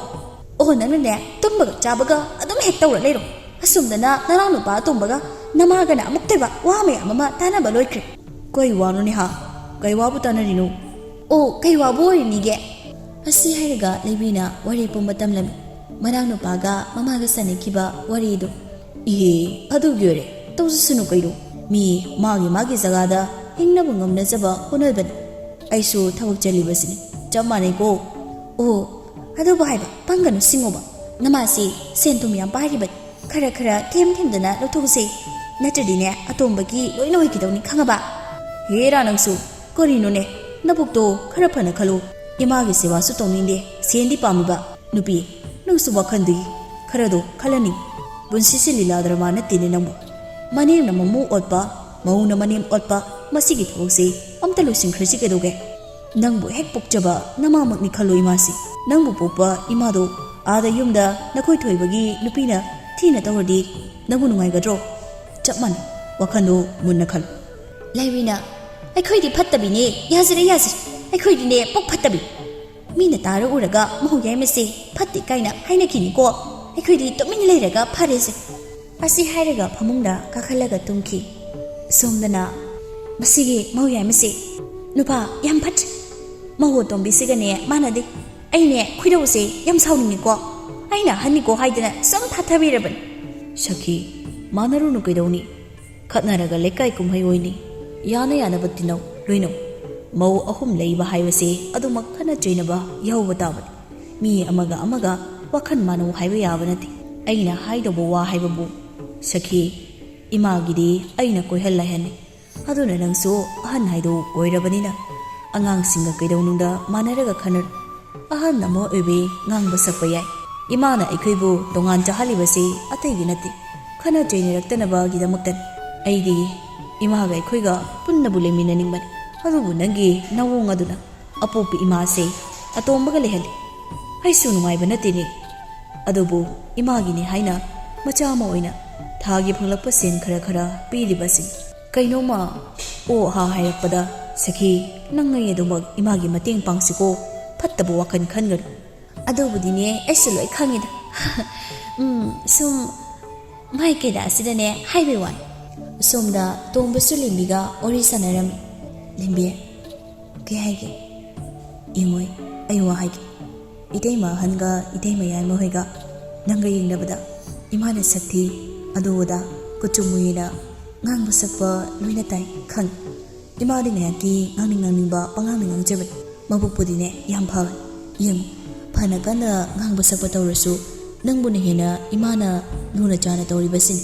"ꯑꯣ, ꯅꯪꯅꯅꯦ ꯇꯨꯝꯕꯒ ꯆꯥꯕꯒ ꯑꯗꯨꯝ ꯍꯦꯛ ꯇꯧꯔ ꯂꯩꯔꯣ꯫ ꯑꯁꯨꯝꯗꯅ ꯅꯅꯥꯎ ꯅꯨꯄꯥ ꯑꯇꯣꯝꯕꯒ ꯅꯃꯥꯒꯅ ꯑꯃꯨꯛꯇꯣꯏꯕ ꯋꯥ ꯃꯌꯥꯝ ꯑꯃ ꯇꯥꯟꯅꯕ ꯂꯣꯏꯈ꯭ꯔꯦ꯫" "ꯀꯩ ꯋꯥꯅꯣꯅꯦ ꯍꯥ? ꯀꯩ ꯋꯥꯕꯨ ꯇꯥꯟꯅꯔꯤꯅꯣ?" "ꯑꯣ, ꯀꯩ ꯋꯥꯕꯨ ꯑꯣꯏꯔꯨꯅꯤꯒꯦ?" ꯑꯁꯤ ꯍꯥꯏꯔꯒ ꯂꯩꯕꯤꯅ ꯋꯥꯔꯤ ꯄꯨꯝꯕ ꯇꯝꯂꯝꯃꯤ꯫ ꯃꯅꯥꯎꯅꯨꯄꯥꯒ ꯃꯃꯥꯒ ꯁꯥꯟꯅꯈꯤꯕ ꯋꯥꯔꯤꯗꯨ꯫ "ꯏꯍꯦ, ꯑꯗꯨꯒꯤ ꯑꯣꯏꯔꯦ꯫ ꯇꯧꯖꯁꯅꯨ ꯀꯩꯅꯣ꯫ ꯃꯤ ꯃꯥꯒꯤ ꯃꯥꯒꯤ ꯖꯒꯥꯗ ꯍꯤꯡꯅꯕ ꯉꯝꯅꯖꯕ ꯍꯣꯠꯅꯕꯅꯤ꯫ ꯑꯩꯁꯨ ꯊꯕꯛ ꯆꯠꯂꯤꯕꯁꯤꯅꯤ꯫ ꯆꯞ ꯃꯥꯟꯅꯩꯀꯣ꯫" "ꯑꯣ, ꯑꯗꯨꯕꯨ ꯍꯥꯏꯕ ꯄꯪꯒꯅꯨ ꯁꯤꯡꯉꯨꯕ꯫ ꯅꯃꯥꯁꯤ ꯁꯦꯟ ꯊꯨꯝ ꯌꯥꯝ ꯄꯥꯏꯔꯤꯕꯅꯤ꯫ ꯈꯔ ꯈꯔ ꯊꯦꯝ ꯊꯦꯝꯗꯅ ꯂꯧꯊꯣꯛꯎꯁꯦ꯫ ꯅꯠꯇ꯭ꯔꯗꯤꯅꯦ ꯑꯇꯣꯝꯕꯒꯤ ꯂꯣꯏꯅ ꯑꯣꯏꯈꯤꯗꯧꯅꯤ ꯈꯪꯉꯕ?" "ꯍꯦꯔꯥ ꯅꯪꯁꯨ꯫ ꯀꯔꯤꯅꯣꯅꯦ? ꯅꯕꯨꯛꯇꯣ ꯈꯔ ꯐꯅ ꯈꯜꯂꯨ꯫ ꯏꯃꯥꯒꯤ ꯁꯦꯕꯥꯁꯨ ꯇꯧꯅꯤꯡꯗꯦ꯫ ꯁꯦꯟꯗꯤ ꯄꯥꯝꯃꯤꯕ꯫ ꯅꯨꯄꯤ, ꯅꯪꯁꯨ ꯋꯥꯈꯜꯗꯤ ꯈꯔꯗꯣ ꯈꯜꯂꯅꯤ꯫ ꯄꯨꯟꯁꯤꯁꯤ ꯂꯤꯂꯥ ꯗ꯭ꯔꯃꯥ ꯅꯠꯇꯦꯅꯦ ꯅꯪꯕꯨ꯫ ꯃꯅꯦꯝꯅ ꯃꯃꯧ ꯑꯣꯠꯄ, ꯃꯧꯅ ꯃꯅꯦꯝ ꯑꯣꯠꯄ ꯃꯁꯤꯒꯤ ꯊꯕꯛꯁꯤ ꯑꯝꯇ ꯂꯣꯏꯁꯤꯟꯈ꯭ꯔꯁꯤ ꯀꯩꯗꯧꯒꯦ? ꯅꯪꯕꯨ ꯍꯦꯛ ꯄꯣꯛꯆꯕ ꯅꯃꯥꯃꯛꯅꯤ ꯈꯜꯂꯨ ꯏꯃꯥꯁꯤ꯫ ꯅꯪꯕꯨ ꯄꯣꯛꯄ ꯏꯃꯥꯗꯣ ꯑꯥꯗ ꯌꯨꯝꯗ ꯅꯈꯣꯏ ꯊꯣꯏꯕꯒꯤ ꯅꯨꯄꯤꯅ ꯊꯤꯅ ꯇꯧꯔꯗꯤ ꯅꯪꯕꯨ ꯅꯨꯡꯉꯥꯏꯒꯗ꯭ꯔꯣ? ꯆꯞ ꯃꯥꯟꯅꯩ꯫ ꯋꯥꯈꯜꯗꯣ ꯃꯨꯟꯅ ꯈꯜꯂꯨ꯫ ꯂꯥꯏꯔꯤꯅ, "ꯑꯩꯈꯣꯏꯗꯤ ꯐꯠꯇꯕꯤꯅꯦ, ꯌꯥꯖꯔꯦ, ꯌꯥꯖꯔꯦ꯫ ꯑꯩꯈꯣꯏꯗꯤꯅꯦ ꯄꯣꯛ ꯐꯠꯇꯕꯤ꯫ ꯃꯤꯅ ꯇꯥꯔ ꯎꯔꯒ ꯃꯧ ꯌꯥꯏꯃꯁꯦ ꯐꯠꯇꯦ ꯀꯥꯏꯅ ꯍꯥꯏꯅꯈꯤꯅꯤꯀꯣ꯫ ꯑꯩꯈꯣꯏꯗꯤ ꯇꯨꯃꯤꯟꯅ ꯂꯩꯔꯒ ꯐꯔꯦꯁꯦ"꯫ ꯑꯁꯤ ꯍꯥꯏꯔꯒ ꯐꯃꯨꯡꯗ ꯀꯥꯈꯠꯂꯒ ꯇꯨꯝꯈꯤ꯫ ꯁꯣꯝꯗꯅ, "ꯃꯁꯤꯒꯤ ꯃꯧ ꯌꯥꯏꯃꯁꯦ ꯅꯨꯄꯥ ꯌꯥꯝ ꯐꯠꯇ꯭ꯔꯦ꯫ ꯃꯧ ꯑꯇꯣꯝꯕꯤꯁꯤꯒꯅꯦ ꯃꯥꯟꯅꯗꯦ꯫ ꯑꯩꯅꯦ ꯈꯣꯏꯗꯧꯁꯦ ꯌꯥꯝ ꯁꯥꯎꯅꯤꯡꯉꯤꯀꯣ꯫ ꯑꯩꯅ ꯑꯍꯟꯅꯤꯀꯣ ꯍꯥꯏꯗꯅ ꯁꯨꯝ ꯊꯥꯊꯕꯤꯔꯕꯅꯤ"꯫ ꯁꯈꯤ, ꯃꯥꯟꯅꯔꯨꯅꯨ ꯀꯩꯗꯧꯅꯤ? ꯈꯠꯅꯔꯒ ꯂꯩꯀꯥꯏ ꯀꯨꯝꯍꯩ ꯑꯣꯏꯅꯤ꯫ ꯌꯥꯅ ꯌꯥꯅꯕ ꯇꯤꯟꯅꯧ, ꯂꯣꯏꯅꯧ꯫ ꯃꯧ ꯑꯍꯨꯝ ꯂꯩꯕ ꯍꯥꯏꯕꯁꯦ ꯑꯗꯨꯃꯛ ꯈꯠꯅ ꯆꯩꯅꯕ ꯌꯥꯎꯕ ꯇꯥꯕꯅꯤ꯫ ꯃꯤ ꯑꯃꯒ ꯑꯃꯒ ꯋꯥꯈꯜ ꯃꯥꯟꯅꯧ ꯍꯥꯏꯕ ꯌꯥꯕ ꯅꯠꯇꯦ꯫ ꯑꯩꯅ ꯍꯥꯏꯗꯧꯕ ꯋꯥ ꯍꯥꯏꯕꯕꯨ, ꯁꯈꯤ, ꯏꯃꯥꯒꯤꯗꯤ ꯑꯩꯅ ꯀꯣꯏꯍꯜ ꯂꯥꯏꯍꯜꯂꯤ꯫ ꯑꯗꯨꯅ ꯅꯪꯁꯨ ꯑꯍꯟ ꯍꯥꯏꯗꯣ ꯑꯣꯏꯔꯕꯅꯤꯅ ꯑꯉꯥꯡꯁꯤꯡꯒ ꯀꯩꯗꯧꯅꯨꯡꯗ ꯃꯥꯟꯅꯔꯒ ꯈꯟꯅꯔꯨ꯫ ꯑꯍꯟ ꯑꯃ ꯑꯣꯏꯕꯤ ꯉꯥꯡꯕ ꯁꯛꯄ ꯌꯥꯏ꯫ ꯏꯃꯥꯅ ꯑꯩꯈꯣꯏꯕꯨ ꯇꯣꯉꯥꯟ ꯆꯥꯍꯜꯂꯤꯕꯁꯤ ꯑꯇꯩꯒꯤ ꯅꯠꯇꯦ, ꯈꯠꯅ ꯆꯩꯅꯔꯛꯇꯅꯕꯒꯤꯗꯃꯛꯇꯅꯤ꯫ ꯑꯩꯗꯤ ꯏꯃꯥꯒ ꯑꯩꯈꯣꯏꯒ ꯄꯨꯟꯅꯕꯨ ꯂꯩꯃꯤꯟꯅꯅꯤꯡꯕꯅꯤ꯫ ꯑꯗꯨꯕꯨ ꯅꯪꯒꯤ ꯅꯋꯣꯡ ꯑꯗꯨꯅ ꯑꯄꯣꯛꯄꯤ ꯏꯃꯥꯁꯦ ꯑꯇꯣꯝꯕꯒ ꯂꯩꯍꯜꯂꯤ꯫ ꯑꯩꯁꯨ ꯅꯨꯡꯉꯥꯏꯕ ꯅꯠꯇꯦꯅꯦ꯫ ꯑꯗꯨꯕꯨ ꯏꯃꯥꯒꯤꯅꯤ ꯍꯥꯏꯅ ꯃꯆꯥ ꯑꯃ ꯑꯣꯏꯅ ꯊꯥꯒꯤ ꯐꯪꯂꯛꯄ ꯁꯦꯟ ꯈꯔ ꯈꯔ ꯄꯤꯔꯤꯕꯁꯤꯡ ꯀꯩꯅꯣꯝꯃ ꯑꯣ ꯍꯥ ꯍꯥꯏꯔꯛꯄꯗ, "ꯁꯈꯤ, ꯅꯪ ꯑꯩ ꯑꯗꯨꯃꯛ ꯏꯃꯥꯒꯤ ꯃꯇꯦꯡ ꯄꯥꯡꯁꯤꯀꯣ, ꯐꯠꯇꯕ ꯋꯥꯈꯜ ꯈꯟꯒꯅꯨ"꯫ "ꯑꯗꯨꯕꯨꯗꯤꯅꯦ ꯑꯩꯁꯨ ꯂꯣꯏ ꯈꯪꯉꯤꯗ"꯫ "ꯎꯝ, ꯁꯨꯝ ꯃꯥꯏ ꯀꯩꯗ ꯑꯁꯤꯗꯅꯦ ꯍꯥꯏꯕꯩ ꯋꯥꯅꯤ"꯫ ꯁꯣꯝꯗ ꯇꯣꯝꯕꯁꯨ ꯂꯤꯝꯕꯤꯒ ꯋꯥꯔꯤ ꯁꯥꯟꯅꯔꯝꯃꯤ꯫ ꯂꯤꯝꯕꯤ, "ꯀꯩ ꯍꯥꯏꯒꯦ?" "ꯌꯦꯡꯉꯣꯏ, ꯑꯩ ꯋꯥ ꯍꯥꯏꯒꯦ꯫ ꯏꯇꯩꯃ ꯑꯍꯟꯒ ꯏꯇꯩꯃ ꯌꯥꯏꯃ ꯍꯣꯏꯒ ꯅꯪꯒ ꯌꯦꯡꯅꯕꯗ ꯏꯃꯥꯅ ꯁꯛ ꯊꯤ, ꯑꯗꯨ ꯑꯗꯥ, ꯀꯨꯆꯨ ꯃꯨꯏꯅ ꯉꯥꯡꯕ ꯁꯛꯄ ꯂꯣꯏꯅ ꯇꯥꯏ, ꯈꯪꯉꯤ꯫ ꯏꯃꯥꯗꯤ ꯉꯥꯏꯍꯥꯛꯀꯤ ꯉꯥꯡꯅꯤꯡ ꯉꯥꯡꯅꯤꯡꯕ ꯄꯉꯥꯡꯗ ꯉꯥꯡꯖꯕꯅꯤ꯫ ꯃꯕꯨꯛꯄꯨꯗꯤꯅꯦ ꯌꯥꯝ ꯐꯕꯅꯤ꯫ ꯌꯦꯡꯉꯨ, ꯐꯅ ꯀꯟꯅ ꯉꯥꯡꯕ ꯁꯛꯄ ꯇꯧꯔꯁꯨ ꯅꯪꯕꯨꯅ ꯍꯦꯟꯅ ꯏꯃꯥꯅ ꯂꯨꯅ ꯆꯥꯅ ꯇꯧꯔꯤꯕꯁꯤꯅꯤ꯫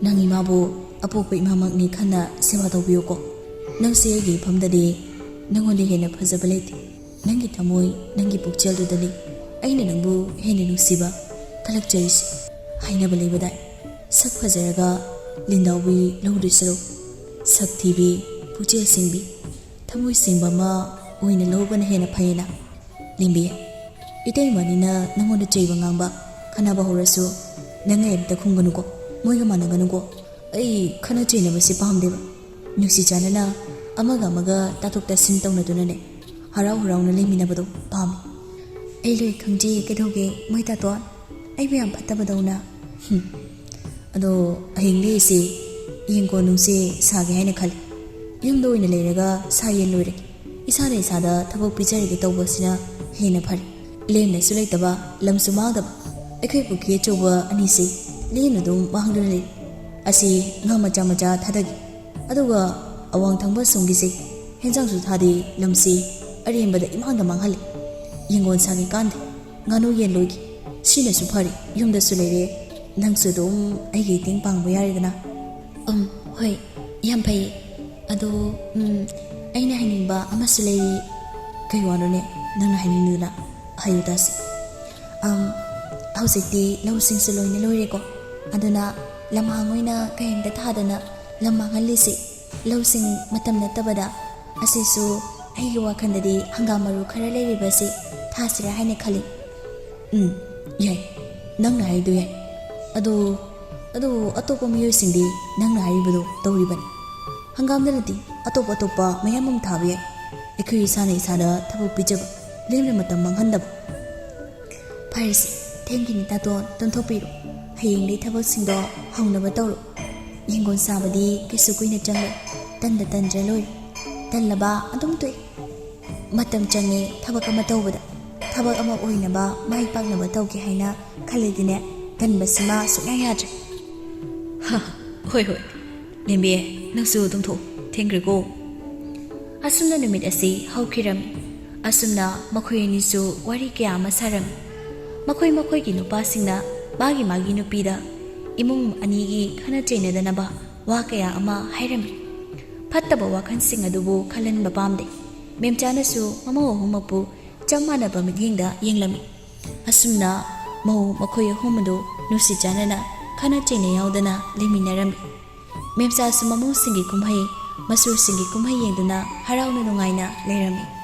ꯅꯪ ꯏꯃꯥꯕꯨ ꯑꯄꯣꯛꯄ ꯏꯃꯥꯃꯛꯅꯤ ꯈꯟꯅ ꯁꯦꯕꯥ ꯇꯧꯕꯤꯌꯨꯀꯣ꯫ ꯅꯪꯁꯦ ꯑꯩꯒꯤ ꯏꯐꯝꯗꯗꯤ ꯅꯪꯉꯣꯟꯗ ꯍꯦꯟꯅ ꯐꯖꯕ ꯂꯩꯇꯦ꯫ ꯅꯪꯒꯤ ꯊꯃꯣꯏ, ꯅꯪꯒꯤ ꯄꯨꯛꯆꯦꯜꯗꯨꯗꯅꯤ ꯑꯩꯅ ꯅꯪꯕꯨ ꯍꯦꯟꯅ ꯅꯨꯡꯁꯤꯕ ꯀꯜꯂꯛꯆꯔꯤꯁꯦ"꯫ ꯍꯥꯏꯅꯕ ꯂꯩꯕꯗꯥꯏ, "ꯁꯛ ꯐꯖꯔꯒ ꯂꯤꯟꯗꯥꯎꯕꯤ ꯂꯧꯗꯣꯏ ꯁꯔꯨꯛ, ꯁꯛ ꯊꯤꯕꯤ, ꯄꯨꯛꯆꯦꯜ ꯁꯦꯡꯕꯤ, ꯊꯃꯣꯏ ꯁꯦꯡꯕ ꯑꯃ ꯑꯣꯏꯅ ꯂꯧꯕꯅ ꯍꯦꯟꯅ ꯐꯩꯌꯦꯅ꯫ ꯂꯦꯝꯕꯤ, ꯏꯇꯩꯃꯅꯤꯅ ꯅꯪꯉꯣꯟꯗ ꯆꯩꯕ ꯉꯥꯡꯕ, ꯈꯟꯅꯕ ꯍꯧꯔꯁꯨ ꯅꯪ ꯑꯩ ꯑꯝꯇ ꯈꯨꯝꯒꯅꯨꯀꯣ, ꯃꯣꯏꯒ ꯃꯥꯟꯅꯒꯅꯨꯀꯣ꯫ ꯑꯩ ꯈꯠꯅ ꯆꯩꯅꯕꯁꯦ ꯄꯥꯝꯗꯦꯕ꯫ ꯅꯨꯡꯁꯤ ꯆꯥꯟꯅꯅ ꯑꯃꯒ ꯑꯃꯒ ꯇꯥꯊꯣꯛ ꯇꯥꯁꯤꯟ ꯇꯧꯅꯗꯨꯅꯅꯦ, ꯍꯔꯥꯎ ꯍꯔꯥꯎꯅ ꯂꯩꯃꯤꯟꯅꯕꯗꯣ ꯄꯥꯝꯃꯤ꯫ ꯑꯩ ꯂꯣꯏ ꯈꯪꯖꯩꯌꯦ, ꯀꯩꯗꯧꯒꯦ ꯃꯣꯏ ꯇꯥꯇꯣꯟ? ꯑꯩꯕꯨ ꯌꯥꯝ ꯐꯠꯇꯕꯗꯧꯅ꯫ ꯍꯨꯝ꯫ ꯑꯗꯣ ꯍꯌꯦꯡꯗꯤ ꯑꯩꯁꯦ ꯌꯦꯡꯒꯣꯟ ꯅꯨꯡꯁꯦ ꯁꯥꯒꯦ ꯍꯥꯏꯅ ꯈꯜꯂꯤ꯫ ꯌꯨꯝꯗ ꯑꯣꯏꯅ ꯂꯩꯔꯒ ꯁꯥ ꯌꯦꯟ ꯂꯣꯏꯔꯒꯦ꯫ ꯏꯁꯥꯅ ꯏꯁꯥꯗ ꯊꯕꯛ ꯄꯤꯖꯔꯒꯦ ꯇꯧꯕꯁꯤꯅ ꯍꯦꯟꯅ ꯐꯔꯦ꯫ ꯂꯦꯝꯅꯁꯨ ꯂꯩꯇꯕ, ꯂꯝꯁꯨ ꯃꯥꯡꯗꯕ꯫ ꯑꯩꯈꯣꯏ ꯄꯨꯈ꯭ꯔꯤ ꯑꯆꯧꯕ ꯑꯅꯤꯁꯦ ꯂꯦꯝꯅ ꯑꯗꯨꯝ ꯃꯥꯡꯗꯨꯅ ꯂꯩ꯫ ꯑꯁꯤ ꯉꯥ ꯃꯆꯥ ꯃꯆꯥ ꯊꯥꯗꯒꯦ꯫ ꯑꯗꯨꯒ ꯑꯋꯥꯡ ꯊꯪꯕ ꯑꯁꯣꯝꯒꯤꯁꯦ ꯍꯦꯟꯖꯥꯡꯁꯨ ꯊꯥꯗꯦ, ꯂꯝꯁꯦ ꯑꯔꯦꯝꯕꯗ ꯏꯃꯥꯡꯗ ꯃꯥꯡꯍꯜꯂꯤ꯫ ꯌꯦꯡꯒꯣꯟ ꯁꯥꯒꯦ ꯀꯥꯟꯗꯦ꯫ ꯉꯥꯅꯨ ꯌꯦꯟ ꯂꯣꯏꯒꯦ꯫ ꯁꯤꯅꯁꯨ ꯐꯔꯦ, ꯌꯨꯝꯗꯁꯨ ꯂꯩꯔꯦ, ꯅꯪꯁꯨ ꯑꯗꯨꯝ ꯑꯩꯒꯤ ꯃꯇꯦꯡ ꯄꯥꯡꯕ ꯌꯥꯔꯦꯗꯅ꯫ ꯎꯝ, ꯍꯣꯏ, ꯌꯥꯝ ꯐꯩ꯫ ꯑꯗꯣ, ꯎꯝ, ꯑꯩꯅ ꯍꯥꯏꯅꯤꯡꯕ ꯑꯃꯁꯨ ꯂꯩꯔꯤ꯫ ꯀꯩ ꯋꯥꯅꯣꯅꯦ ꯅꯪꯅ ꯍꯥꯏꯅꯤꯡꯗꯨꯅ? ꯍꯥꯏꯌꯨ ꯇꯥꯁꯤ꯫ ꯑꯝ, ꯍꯧꯖꯤꯛꯇꯤ ꯂꯧꯁꯤꯡꯁꯨ ꯂꯣꯏꯅ ꯂꯣꯏꯔꯦꯀꯣ, ꯑꯗꯨꯅ ꯂꯝꯍꯥꯡ ꯑꯣꯏꯅ ꯀꯩꯝꯇ ꯊꯥꯗꯅ ꯂꯝ ꯃꯥꯡꯍꯜꯂꯤꯁꯤ꯫ ꯂꯧꯁꯤꯡ ꯃꯇꯝ ꯅꯠꯇꯕꯗ꯫ ꯑꯁꯤꯁꯨ ꯑꯩꯒꯤ ꯋꯥꯈꯜꯗꯗꯤ ꯍꯪꯒꯥꯝ ꯃꯔꯨ ꯈꯔ ꯂꯩꯔꯤꯕꯁꯤ ꯊꯥꯁꯤꯔꯥ ꯍꯥꯏꯅ ꯈꯜꯂꯤ꯫ ꯎꯝ, ꯌꯥꯏ, ꯅꯪꯅ ꯍꯥꯏꯗꯣ ꯌꯥꯏ꯫ ꯑꯗꯣ, ꯑꯗꯣ ꯑꯇꯣꯞꯄ ꯃꯤꯑꯣꯏꯁꯤꯡꯗꯤ ꯅꯪꯅ ꯍꯥꯏꯔꯤꯕꯗꯣ ꯇꯧꯔꯤꯕꯅꯤ꯫ ꯍꯪꯒꯥꯝꯗ ꯅꯠꯇꯦ, ꯑꯇꯣꯞ ꯑꯇꯣꯞꯄ ꯃꯌꯥꯝ ꯑꯃ ꯊꯥꯕ ꯌꯥꯏ꯫ ꯑꯩꯈꯣꯏ ꯏꯁꯥꯅ ꯏꯁꯥꯗ ꯊꯕꯛ ꯄꯤꯖꯕ, ꯂꯦꯝꯅ ꯃꯇꯝ ꯃꯥꯡꯍꯟꯗꯕ꯫ ꯐꯔꯦꯁꯦ, ꯊꯦꯡꯈꯤꯅꯤ ꯇꯥꯇꯣꯟ, ꯇꯨꯝꯊꯣꯛꯄꯤꯔꯣ꯫ ꯍꯌꯦꯡꯗꯩ ꯊꯕꯛꯁꯤꯡꯗꯣ ꯍꯧꯅꯕ ꯇꯧꯔꯣ꯫ ꯌꯦꯡꯒꯣꯟ ꯁꯥꯕꯗꯤ ꯀꯩꯁꯨ ꯀꯨꯏꯅ ꯆꯪꯂꯣꯏ꯫ ꯇꯟꯗ ꯇꯟꯗ꯭ꯔ ꯂꯣꯏꯔꯦ꯫ ꯇꯜꯂꯕ ꯑꯗꯨꯝ ꯇꯣꯛꯑꯦ꯫ ꯃꯇꯝ ꯆꯪꯉꯦ ꯊꯕꯛ ꯑꯃ ꯇꯧꯕꯗ꯫ ꯊꯕꯛ ꯑꯃ ꯑꯣꯏꯅꯕ, ꯃꯥꯏ ꯄꯥꯛꯅꯕ ꯇꯧꯒꯦ ꯍꯥꯏꯅ ꯈꯜꯂꯗꯤꯅꯦ, ꯇꯟꯕꯁꯤꯃ ꯁꯨꯡꯌꯥ ꯌꯥꯗ꯭ꯔꯦ꯫ ꯍꯥ, ꯍꯣꯏ, ꯍꯣꯏ꯫ ꯂꯦꯝꯕꯤ, ꯅꯪꯁꯨ ꯇꯨꯝꯊꯣꯛ, ꯊꯦꯡꯈ꯭ꯔꯦꯀꯣ꯫ ꯑꯁꯨꯝꯅ ꯅꯨꯃꯤꯠ ꯑꯁꯤ ꯍꯧꯈꯤꯔꯝꯃꯤ꯫ ꯑꯁꯨꯝꯅ ꯃꯈꯣꯏ ꯑꯅꯤꯁꯨ ꯋꯥꯔꯤ ꯀꯌꯥ ꯑꯃ ꯁꯥꯔꯝꯃꯤ꯫ ꯃꯈꯣꯏ ꯃꯈꯣꯏꯒꯤ ꯅꯨꯄꯥꯁꯤꯡꯅ ꯃꯥꯒꯤ ꯃꯥꯒꯤ ꯅꯨꯄꯤꯗ ꯏꯃꯨꯡ ꯑꯅꯤꯒꯤ ꯈꯠꯅ ꯆꯩꯅꯗꯅꯕ ꯋꯥ ꯀꯌꯥ ꯑꯃ ꯍꯥꯏꯔꯝꯃꯤ꯫ ꯐꯠꯇꯕ ꯋꯥꯈꯜꯁꯤꯡ ꯑꯗꯨꯕꯨ ꯈꯜꯍꯟꯕ ꯄꯥꯝꯗꯦ꯫ ꯃꯦꯝꯆꯥꯅꯁꯨ ꯃꯃꯧ ꯑꯍꯨꯝꯃꯛꯄꯨ ꯆꯞ ꯃꯥꯟꯅꯕ ꯃꯤꯠꯌꯦꯡꯗ ꯌꯦꯡꯂꯝꯃꯤ꯫ ꯑꯁꯨꯝꯅ ꯃꯧ ꯃꯈꯣꯏ ꯑꯍꯨꯝ ꯑꯗꯨ ꯅꯨꯡꯁꯤ ꯆꯥꯟꯅꯅ ꯈꯠꯅ ꯆꯩꯅ ꯌꯥꯎꯗꯅ ꯂꯩꯃꯤꯟꯅꯔꯝꯃꯤ꯫ ꯃꯦꯝꯆꯥꯁꯨ ꯃꯃꯧꯁꯤꯡꯒꯤ ꯀꯨꯝꯍꯩ, ꯃꯆꯨꯁꯤꯡꯒꯤ ꯀꯨꯝꯍꯩ ꯌꯦꯡꯗꯨꯅ ꯍꯔꯥꯎꯅ ꯅꯨꯡꯉꯥꯏꯅ ꯂꯩꯔꯝꯃꯤ꯫